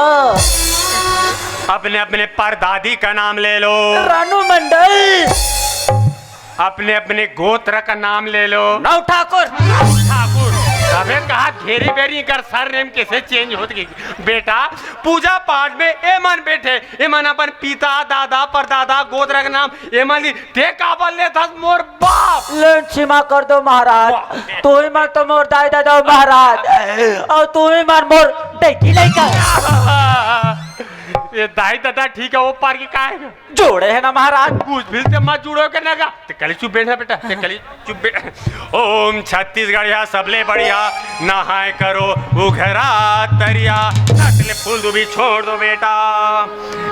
अपने अपने परदादी का नाम ले लो। रानू मंडल। अपने अपने गोत्र का नाम ले लो। नौ ठाकुर। ठाकुर। अबे कहा घेरी बेरी कर सरनेम कैसे चेंज होत गई? बेटा, पूजा पाठ में एमन बैठे, एमन अपन पिता, दादा, परदादा, गोत्र का नाम एमन ली। ते काबर लेथस मोर बाप? लेन क्षमा कर दो महाराज, वाह। तू ही मन तो मोर दाई दादा हो महाराज, और तू ही मन मोर बेटी लइका। ये दाई दादा ठीक है, वो पार के का है? जोड़े है ना महाराज। कुछ भी ते मत जुड़ो के ना गा। ते कली चुप बैठ बेटा, ते कली चुप बैठ। ओम छत्तीसगढ़िया सबले बढ़िया, नहाए करो उघरा तरिया। सट ले फूल दुबी छोड़ दो बेटा।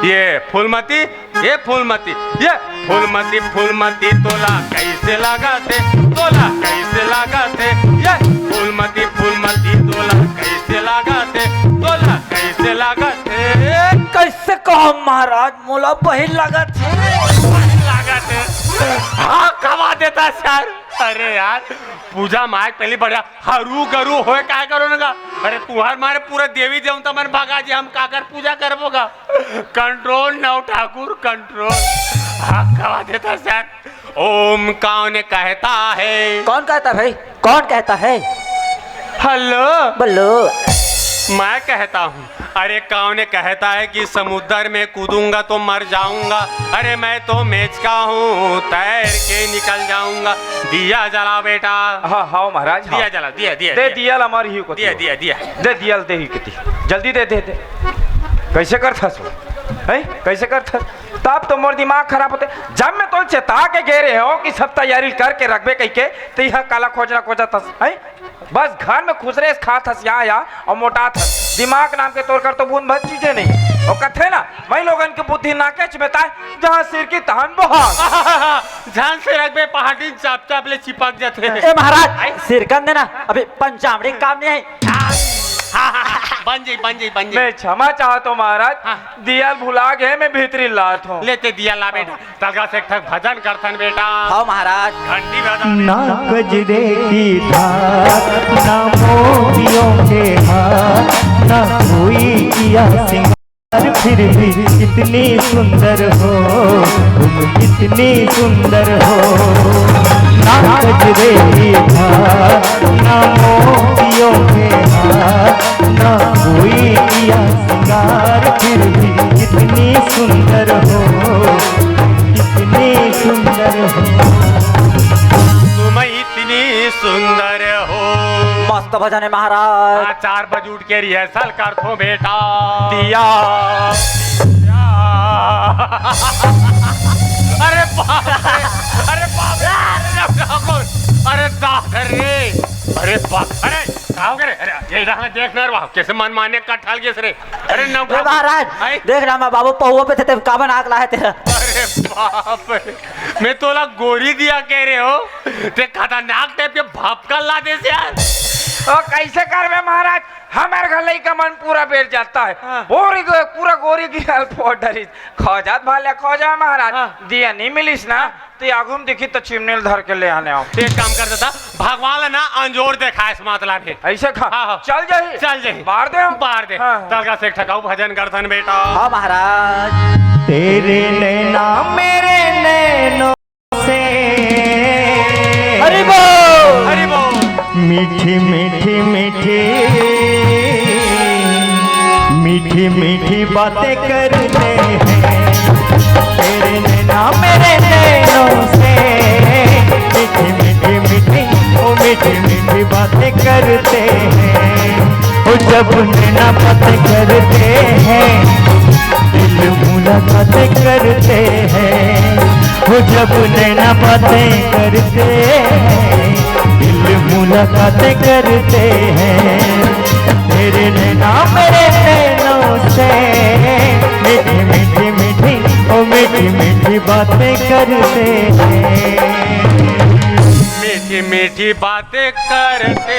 ये फूलमती, ये फूलमती, ये फूलमती, फूलमती तोला कैसे लागत हे, तोला कैसे लागत हे, ये फूलमती, फूलमती तोला कैसे लागत हे, तोला कैसे लागत हे। कैसे कहो महाराज, मोला बहिर लागत हे। बहिर लागत हे। हाँ, खवा देता सर। अरे यार, पूजा माय के पहली बढ़िया हरू गरू होए काय करो ना गा? अरे तुहर मारे पूरा देवी देवता मन भगा जी, हम काकर पूजा करबो गा? कंट्रोल नौ ठाकुर, कंट्रोल। हाँ, खवा देता सर। ओम कौन कहता है? कौन कहता भाई? कौन कहता है? हेलो। बोलो। मैं कहता हूँ। अरे कौन कहता है कि समुद्र में कूदूंगा तो मर जाऊंगा? अरे मैं तो मेचका हूँ, तैर के निकल जाऊंगा। दिया जला बेटा। हाँ, हाँ महाराज, हाँ। दिया जला, दिया, दिया, दे दिया। दिया ला मार ही को दिया, दियो। दिया, दिया। दे दिया, दे ही किती। जल्दी दे, दे, दे। कैसे करथस वो? हैं? कैसे करथस? तब तो मोर दिमाग खराब होथे। जब मैं तोल चेता के गे रहे हो कि सब तैयारी करके रखबे कहिके, तो यह काला खोजना खोजत हस, हैं? बस घर में खुसरे खात हस या, या और मोटात हस। दिमाग नाम के तोर कर तो बूंद भर चीजें नहीं। वो कथे ना, मैं लोगन की बुद्धि नाकेच में ताय, जहाँ सिर की तहन बहार। झांसे रखबे पहाड़ी चाप चाप ले चिपक जाथे। ए महाराज, सिरकन देना, अभी पंचामड़ी काम नहीं है। हाँ, हाँ, हाँ, बन जाई, बन जाई, बन जाई। मैं क्षमा चाहत हूँ महाराज, हाँ। दिया ल भुला गे, मैं भीतरी लात हूँ। लेते दिया ला बेटा, तलगा से एक ठक भजन करथन बेटा। हाँ महाराज। घंटी बजा दे। ना गजरे की धार, ना मोतियों के हार, ना कोई किया सिंगार, फिर भी कितनी सुंदर हो तुम, कितनी सुंदर हो। ना गजरे की धार, ना मोतियों के हार, ना कोई किया सिंगार, फिर भी कितनी सुंदर हो, कितनी सुंदर हो। तुम इतनी सुंदर हो। मस्त भजन है महाराज। हाँ, चार बजे उठ के रिहर्सल करथो बेटा। दिया। दिया। अरे बाप रे, अरे बाप रे, अरे ठाकुर, अरे दादा रे, अरे बाप, अरे का हो गे रे? अरे, ये डहर देख ना रे, वाह, कैसे मनमाने कटहल गिस रे। अरे, नौका ए महाराज, आई? देख ना, मैं बाबू पहुआ पे थे, ते काबर नाक लाहे तेरा। अरे बाप रे, मैं तोला गोरी दिया कहे रेहेंव, ते खतरनाक टाइप के भपकल ला देस यार। ओ, कैसे करबे महाराज, हमर घर लइका मन पूरा बेर जाता है। हाँ। पूरी गो-, पूरा गोरी गियाल फोड़ डरिस। खोजत भले खोजा महाराज, हाँ। दिया नहीं मिलिस ना, ते आगू में दिखिस त चिमनी ल धर के ले आने आंव। एक काम कर देता, भगवान ला ना अंजोर देखाए से मतलब हे। ऐसे खा, हाँ, हाँ। चल जाही। चल जाही। बार दे हम। बार दे। हाँ, हाँ। तलका से एक ठक अउ भजन करथन बेटा। हाँ महाराज। तेरे नैना मेरे नैनों से हरि बोल। हरि बोल। मीठी मीठी मीठी, मीठी मीठी बातें करते हैं तेरे नैना मेरे नैनों से। मीठी मीठी मीठी, ओ मीठी मीठी बातें करते हैं। ओ जब नैना बातें करते हैं, दिल मुलाकातें करते हैं। ओ जब नैना बातें करते हैं, दिल मुलाकातें करते हैं। तेरे नैना मेरे नैनों से, मीठी मीठी मीठी, ओ मीठी मीठी बातें करते हैं। मीठी मीठी बातें करते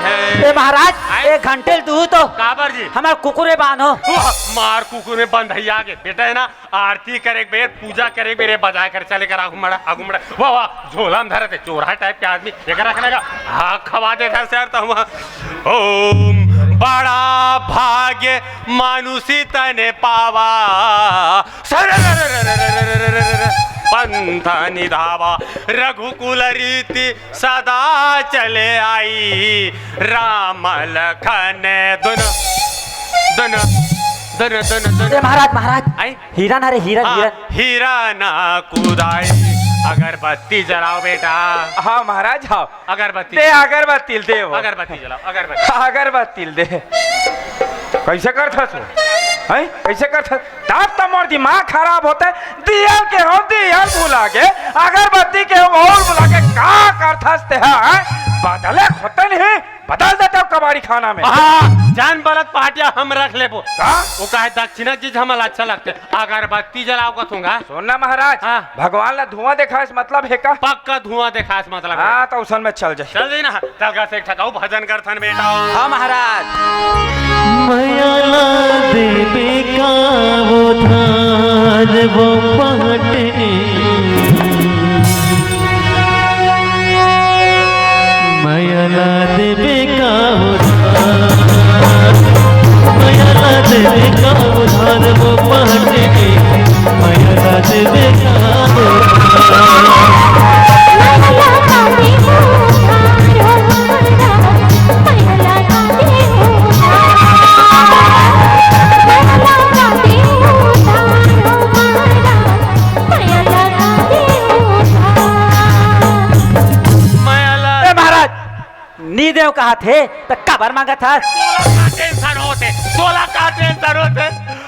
हैं। ए महाराज, आए? एक घंटे ल दू तो काबर जी? हमर कुकुर ल बांधो। वाह, मार कुकुर ल बंधइया के। बेटा हे ना, आरती करे के बेर, पूजा करे के बेर, बजाए कर चले कर आगू मड़ा, आगू मड़ा। वाह, वाह, झोला में धरे थे, चोरहा टाइप के आदमी। एकर रखने का, हाँ, खवा देता सर, तो हम, ओम, बड़ा भाग्य मानुषी तने पावा, सर, पंथ निधावा, रघुकुल रीति सदा चले आई, राम लखन दुन, दुन, दुन, दुन, दुन। ए महाराज, महाराज। आई? हिरन, अरे हिरन, हाँ, हिरन। हिरन कुदाई। अगरबत्ती जलाओ बेटा। हाँ महाराज, हाँ। अगरबत्ती। दे अगरबत्ती ल दे वो। अगरबत्ती जलाओ, अगरबत्ती। अगरबत्ती ल दे। कैसे करथस वो? हैं? कैसे करथस? तब तो मोर दिमाग खराब होथे। दिया ल केहेंव, दिया ल भुला गे, अगरबत्ती ल केहेंव, ओहू ल भुला गे। का करथस तेहा, हैं? बदले होते नहीं। बदल देता हूँ कबाड़ी खाना में। हाँ, जान बलत पाटिया हम रख लेबो। का? वो काहे दक्षिणा चीज हमला अच्छा लगथे। अगरबत्ती जलाओ कथूंगा। सुन ना महाराज, हाँ। भगवान ला धुआं देखाए से मतलब हे का? पक्का धुआं देखाए से मतलब हे। हाँ, तो उसन में चल जाए। चल जाए ना, तलका से एक ठक अउ भजन करथन बेटा। हाँ महाराज। मया ला देबे का वो धान वो पहटनी। मया ला देबे का उधार, मया ला देबे का उधार वो पहटनी, मया ला देबे का उधार। मया ला ए महाराज, नी देव कहत हे, त काबर मांगत हस? तोला का टेंशन होथे? तोला का टेंशन होथे?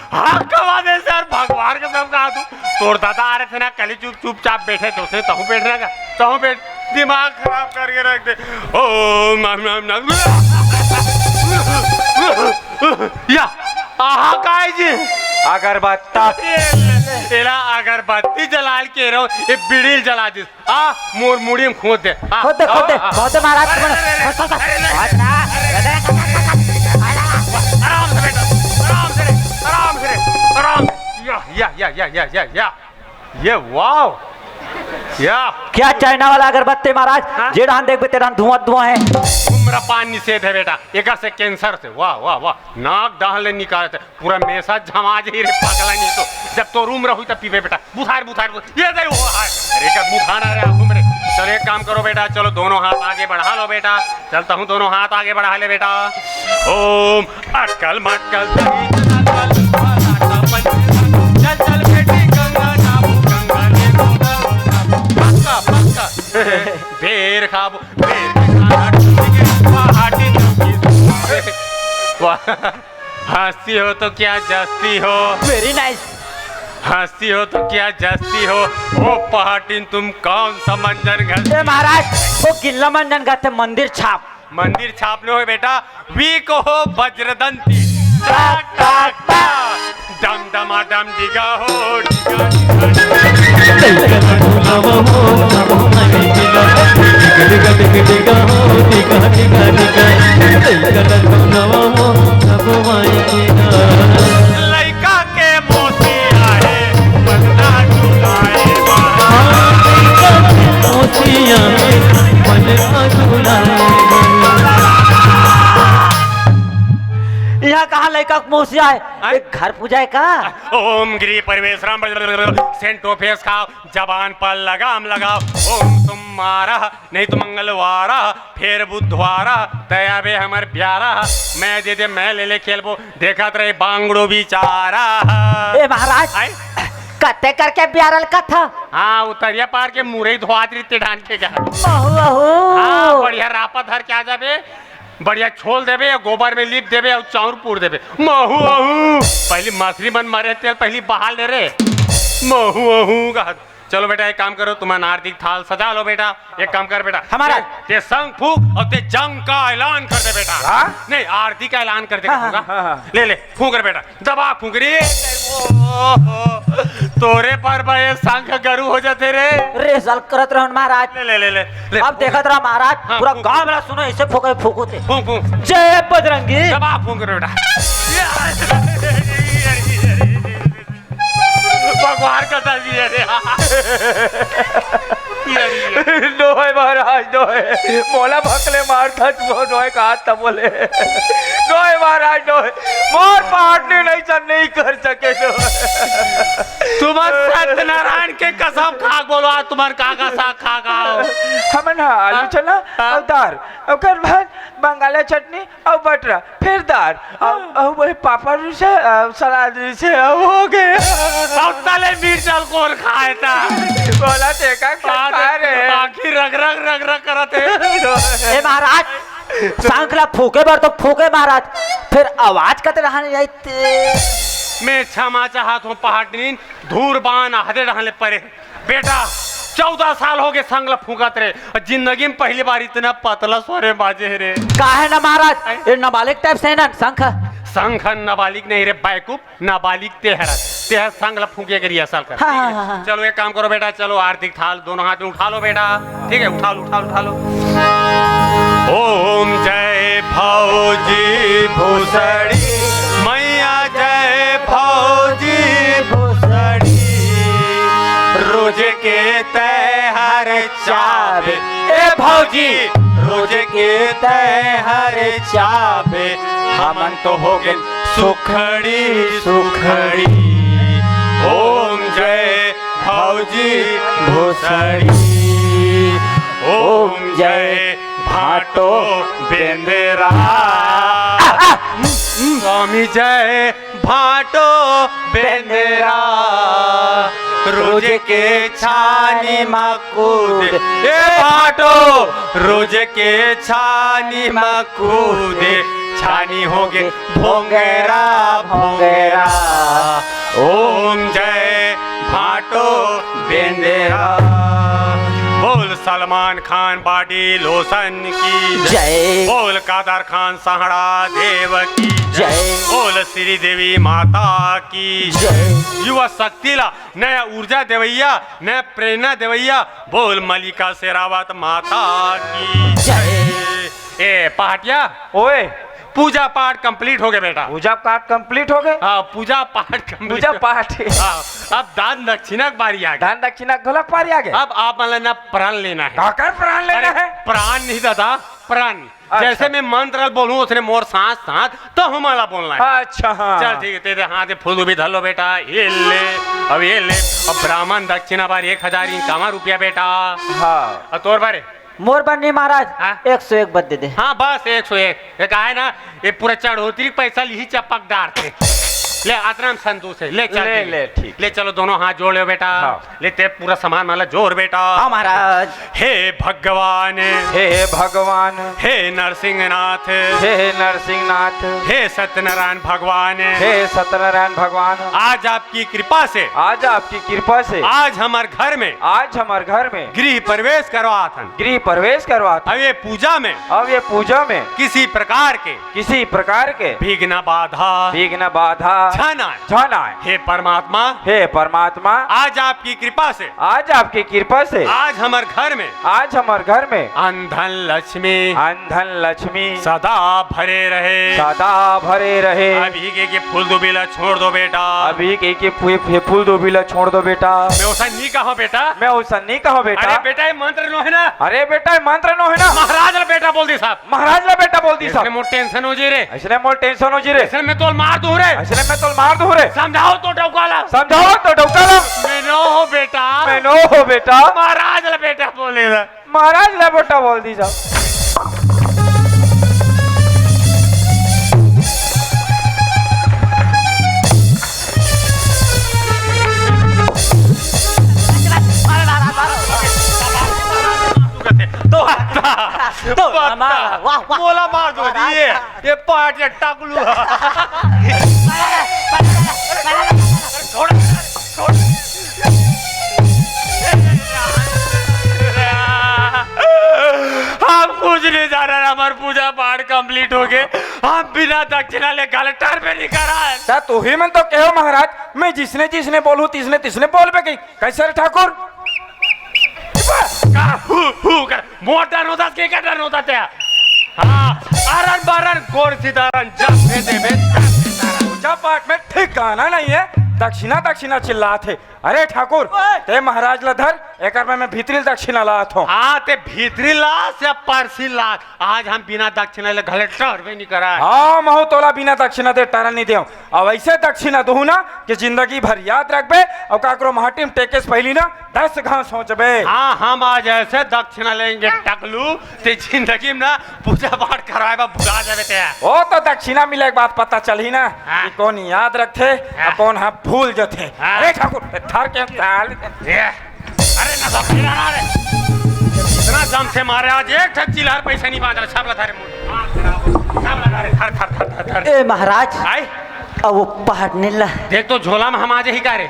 हाँ, कमा दे सर, भगवान के सब कहा तू। तोर दादा आ रहे थे ना, कली चुप, चुपचाप बैठे थे, उसने तहूँ बैठ रहा, तहूँ बैठ, दिमाग खराब करके रख दे। ओम नम नम नम। या, आहा, काय जी? अगरबत्ता। ये ले, एला अगरबत्ती जलाल के रहो, ये बीड़ी जला दिस। आ, मोर मुड़ी में खोद दे। आ, खोद दे, खोद दे, आ, आ। खोद दे महाराज, अरे, खोद दे। अरे, अरे, अरे, अरे, खोद ना। अरे, अरे, अरे, आराम से बेटा, आराम से रे, आराम से रे, आराम से। या, या, या। ये वाह। या। क्या चाइना वाला अगरबत्ती महाराज? हाँ? जे डहान देखबे ते डहान धुआं धुआं हे। धूम्रपान निषेध हे बेटा, एकर से कैंसर से। वाह, वाह, वाह। नाक डहान ले निकालत हे। पूरा मेसा झमा जाही रे पगला, नहीं तो जब तोर उम्र होही तब पीबे बेटा। बुधार, बुधार, बुधार। ये दे वो है। अरे, का बुधाना रे आंखों में रे। चलो, एक काम करो बेटा, चलो, दोनों हाथ आगे बढ़ा लो बेटा। चलता हूँ, दोनों हाथ आगे बढ़ा ले बेटा। ओम अटकल मटकल दही चना कालू फलाटा पंच। चल चल बेटी गंगा जाबू, गंगा ले गोदा। पक्का, पक्का। बेर खाबू, बेर के खाना ठीक है। पहाटी चौकी। वाह। हंसती हो तो क्या जस्ती हो? Very nice। हंसती हो तो क्या जस्ती हो? ओ पहाटिन, तुम कौन सा मंजन घर? ए महाराज, वो गिल्ला मंजन घर थे मंदिर छाप। मंदिर छापने होय बेटा, वी को हो वज्रदंती। टाक, टाक, टाक। डम डमा डम डिगा हो, डिगा, डिगा, डिगा। लइका के मौसी आहे, मन ना झुलाए। इहाँ कहाँ लइका के मौसी आय? आय? एक घर पूजा हे का? ओम गिरी परमेश्वरम, सेंटो फेस खाव, जबान पर लगाम लगाव। ओम सोमवार, नहीं तो मंगलवार, फेर बुधवार, तय आबे हमर प्यारा। मैं दे दे, मैं ले ले खेलबो, देखत रहे बांगड़ो बिचारा। ए महाराज, आय? कते करके बियारल कथा? हाँ, उतरिया पार के मुरई धोआत रहिते ढान के गा। महू, महू। हाँ, बढ़िया रापा धर के आ जाबे, बढ़िया छोल देबे, गोबर में लीप देबे अउ चाउर पूर देबे। महू, महू। पहली मछली मन मरे तेल पहली बहा ले रे। महू, महू कहत। चलो बेटा, एक काम करो, तुमन आरती के थाल सजा लो बेटा। एक काम कर बेटा, हमारा ते, ते संग फूंक अउ ते जंग का ऐलान कर दे बेटा। हाँ? नहीं, आरती का ऐलान कर दे हाँ, कहूँगा। हाँ, हाँ, हाँ। ले, ले, फूंक रे बेटा, दबा फूंक रे। ओ, तोरे पर बा ये संग गरु हो जाते रे। रे, जल करत रहन महाराज। ले, ले, ले, ले, ले, अब फूंक। देखत रहा महाराज, हाँ, पूरा फूंक। गांव वाला सुनो, ऐसे फूंके, फूंकते। फूंक, फूंक। जय बजरंगी। दबा फूंक रे बेटा। भगवान का दर्जी है रे। नोहे महाराज, नोहे। मोला भकले मारथस, वो नोहे कहा तब बोले। नोहे महाराज, नोहे। मोर पाटनी नहीं सन नहीं कर सके नोहे। तुमन सत्यनारायण के कसम खा बोलो, आज तुमन का का साग खा खाओ। हमन हा आलू हाँ? चना हाँ? अउ दार, ओकर बाद बंगाला चटनी अउ बटरा, फेर दार, अउ, हाँ। अउ बोले पापड़ रिसे, अउ सलाद रिसे, अउ हो गे। अउ तले मिर्च अउ कोन खाए ता? बोला ते का का का रे? आखिर रग रग रग रग करत हे। ए महाराज, शंख ला फूके बर तो फूके महाराज, फेर आवाज कते रहने जाइत। मैं क्षमा चाहत हूँ पहाटनीन, धूर बान आधे डहन ले परे। बेटा, चौदह साल हो गे संग ल फूंकत रे, जिंदगी में पहली बार इतना पतला स्वर में बाजे हे रे। काहे ना महाराज, आय? ये नाबालिग टाइप से हे ना शंख। शंख नाबालिग नहीं रे बैकूफ, नाबालिग ते हरस, ते हर संग ल फूंके के रिहर्सल कर। हाँ, ठीक है? हाँ, हाँ, हाँ। चलो एक काम करो बेटा, चलो आरती के थाल दोनों हाथ में उठा लो बेटा, ठीक है, उठा लो, उठा लो, उठा लो। ओम जय भौजी भूसड़ी मैया, जय भौजी भूसड़ी। रोज के तैहार चाबे ए भौजी, रोज के तैहार चाबे, हमन तो हो गे सुखड़ी सुखड़ी। ओम जय भौजी भूसड़ी, ओम जय भाटो बेंदेरा। स्वामी जय भाटो बेंदेरा, रोज के छानी मा कूद ए भाटो, रोज के छानी मा कूद, छानी हो गे भोंगेरा भोंगेरा। ओम जय भाटो बेंदेरा। बोल सलमान खान बॉडी लोशन की जय। बोल कादर खान सहाड़ा देव की जय। बोल श्री देवी माता की जय। युवा शक्ति ला नया ऊर्जा देवैया, नया प्रेरणा देवैया, बोल मलिका शेरावत माता की जय। ए पहाटिया, ओए। पूजा पाठ complete हो गे बेटा। पूजा पाठ complete हो गे? हाँ, पूजा पाठ complete। पूजा पाठ। हाँ, अब दान दक्षिणा के बारी आ गे। दान दक्षिणा घलोक बारी आ गे। अब आप मन ला ना प्राण लेना हे। काकर प्राण लेना अरे, हे? प्राण नहीं दादा, प्राण। अच्छा। जैसे मैं मंत्र बोलूं, उसने मोर साथ साथ तो हमला बोलना हे। अच्छा, हाँ। चल ठीक है, तेरे हाथ में फूल भी धर लो बेटा, ये ले, अब ये ले, अब ब्राह्मण दक्षिणा बार एक हजार इक्यावन रुपया बेटा। हाँ। और तोर बारे? मोर बर नहीं महाराज, हाँ? एक सौ एक बर दे दे। हाँ, बस एक सौ एक। ये का है ना, ये पूरा चढ़ोतरी के पैसा लिही चपक डारथे। ले, अतना म संतोष हे। ले, चल, ले, ठीक हे। ले, ठीक। ले, चलो, दोनों हाथ जोड़ लो, बेटा। हाँ। ले, ते पूरा सामान मन ला जोड़, बेटा। हाँ, महाराज। हे भगवान। हे भगवान। हे नरसिंहनाथ। हे नरसिंहनाथ। हे सत्यनारायण भगवान। हे सत्यनारायण भगवान। आज आपकी कृपा से। आज आपकी कृपा से। आज हमर घर में। आज हमर घर में। गृह प्रवेश करवात हन। गृह प्रवेश करवात हन। अब ये पूजा में। अब ये पूजा में। किसी प्रकार के। किसी प्रकार के। विघ्न बाधा। विघ्न बाधा। झन आए। झन आए। हे परमात्मा। हे परमात्मा। आज आपकी कृपा से। आज आपकी कृपा से। आज हमर घर में। आज हमर घर में। अन धन लक्ष्मी। अन धन लक्ष्मी। सदा भरे रहे। सदा भरे रहे। अभी के, के फूल दुभी ला छोड़ दो, बेटा। अभी के, के फू-, फू-, फूल दुभी ला छोड़ दो, बेटा। मैं ओसन नी कहूँ, बेटा। मैं ओसन नी कहूँ, बेटा। अरे बेटा, ये मंत्र नो हे ना। अरे बेटा, ये मंत्र नो हे ना। महाराज ला बेटा बोल दिस। महाराज ला बेटा बोल दिस। अइसने मोर tension हो जी रे। अइसने मोर tension हो जी रे। अइसने मैं तोल मार दूँ रे। अइसने मैं तोल मार दूँ रे। समझाओ तो डौका ला। समझाओ तो डौका ला। मैं नो हों बेटा। मैं नो हों बेटा। महाराज ला बेटा बोल दिस। महाराज ला बेटा बोल दिस। तो, तो, बता। मार, वाह, वाह। मोला मार दो जी, ये, ये पाट या टकलू। छोड़, छोड़। हम कुछ नहीं जाना, हमार पूजा पाठ complete हो गए, हम बिना दक्षिणा ले गलटर में नहीं करा है। ता तुही मन तो कहो महाराज, मैं जिसने जिसने बोलूं तिसने तिसने बोलबे कही। कैसे रे ठाकुर? का हु, हु कर, मोर डर होता, के का डर होता ते? हाँ, अरन बरन गोर सीधारन जब दे देबे, तब दे तारा। पूजा पाठ में ठिकाना नहीं है, दक्षिणा दक्षिणा चिल्लात हे। अरे ठाकुर, ओए! ते महाराज ला धर, एकर में मैं भीतरी दक्षिणा लात हों। हाँ, ते भीतरी लास या परसी लास, आज हम बिना दक्षिणा ले घले टरबे नहीं करा। हाँ, महू तोला बिना दक्षिणा दे टरन नहीं देव। अब ऐसे दक्षिणा दूँ ना कि जिंदगी भर याद रखबे, और काकरो माटी में टेके से पहली ना दस घाव सोचबे। हाँ, हम आज ऐसे दक्षिणा लेंगे टकलू, ते जिंदगी में ना पूजा पाठ करवाए बा भुला जाबे ते। ओ तो दक्षिणा मिले के बाद पता चलही ना हाँ। कि कौन याद रखथे हाँ। और कौन हा भूल जथे। हाँ। अरे ठाकुर, ते धर के साल। ये, अरे ना दक्षिणा ना रे। इतना दम से मारे आज एक ठक चिल्हार पैसा नहीं बांध रहा, सब ला थारे मुंह। सब ला थारे, धर, धर, धर, धर, धर। ए महाराज, आए? अब वो पहाड़ नीला। देख तो झोला में हम आ जाही का रे।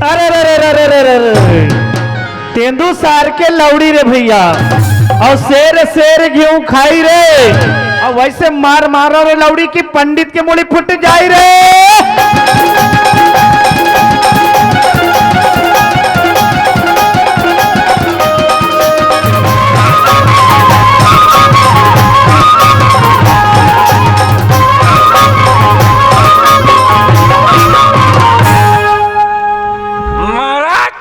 अरे, अरे, अरे, अरे, अरे, अरे, अरे। तेंदू सार के लौड़ी रे भैया, और शेर, शेर गेहूं खाई रे, और वैसे मार मारो रे लौड़ी की पंडित के मुड़ी फुट जाई रे। महाराज,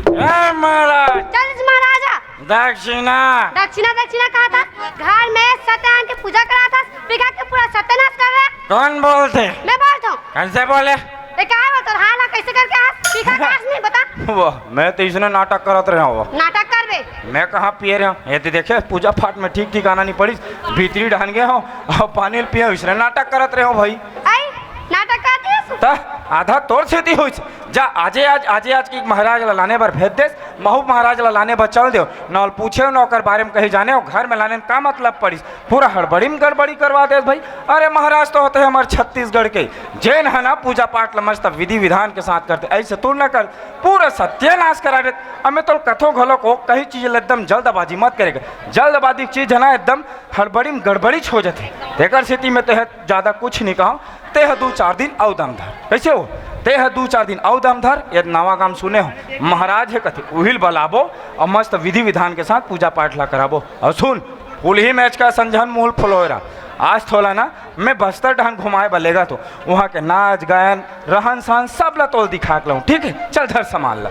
ए महाराज। चल महाराजा। दक्षिणा। दक्षिणा, दक्षिणा कहा था? घर में सत्यनारायण के पूजा करा था, पिघा के पूरा सत्यानाश कर रहा। कौन बोलथे? मैं बोलत हूँ। कैसे बोले? ए, का है वो तोर हाल है, कैसे करके हाथ पीखा के हाथ नहीं बता? वो, मैं तो इसने नाटक करत रहे हूँ वो। नाटक करबे? मैं कहाँ पिए रहे हूँ? ये तो देखे, पूजा पाठ में ठीक ठिकाना नहीं पड़ी, भीतरी ढान गए हो और पानी पिए, इसने नाटक करत रहे हो भाई। आई, नाटक करती है तू? ता, आधा तोर सेती होइस। जा, आजे आज, आजे आज की महाराज ला लाने बर भेज देस, महू महाराज ला लाने बर चल देव, न ओला पूछे, न ओकर बारे में कहीं जाने, ओ घर में लाने में का मतलब पड़िस? पूरा हड़बड़ी में गड़बड़ी करवा देस भाई। अरे महाराज तो होते हैं हमारे छत्तीसगढ़ के, जेन है ना पूजा पाठ ला मस्त विधि विधान के साथ करते, ऐसे तू न कर, पूरा सत्यानाश करा देत। अब मैं तो कथो घलो को कहीं चीज ला एकदम जल्दबाजी मत करेगा, जल्दबाजी की चीज है ना एकदम हड़बड़ी में गड़बड़ी हो जाते। तेकर सेती मैं तो है ज्यादा कुछ नहीं कहा, तेह दू चार दिन अउ दम धर। कैसे हो? तेह दू चार दिन अउ दम धर, ये नवा काम सुने हो, महाराज हे कथे, उहिल बलाबो और मस्त विधि विधान के साथ पूजा पाठ ला कराबो। और सुन, फूल ही मैच का संझन मूल फुलोरा, आज थोला ना मैं बस्तर ढान घुमाए बलेगा तो वहाँ के नाच गायन, रहन सहन सब ला तोल दिखा के लाऊं, ठीक है? चल धर सामान ला।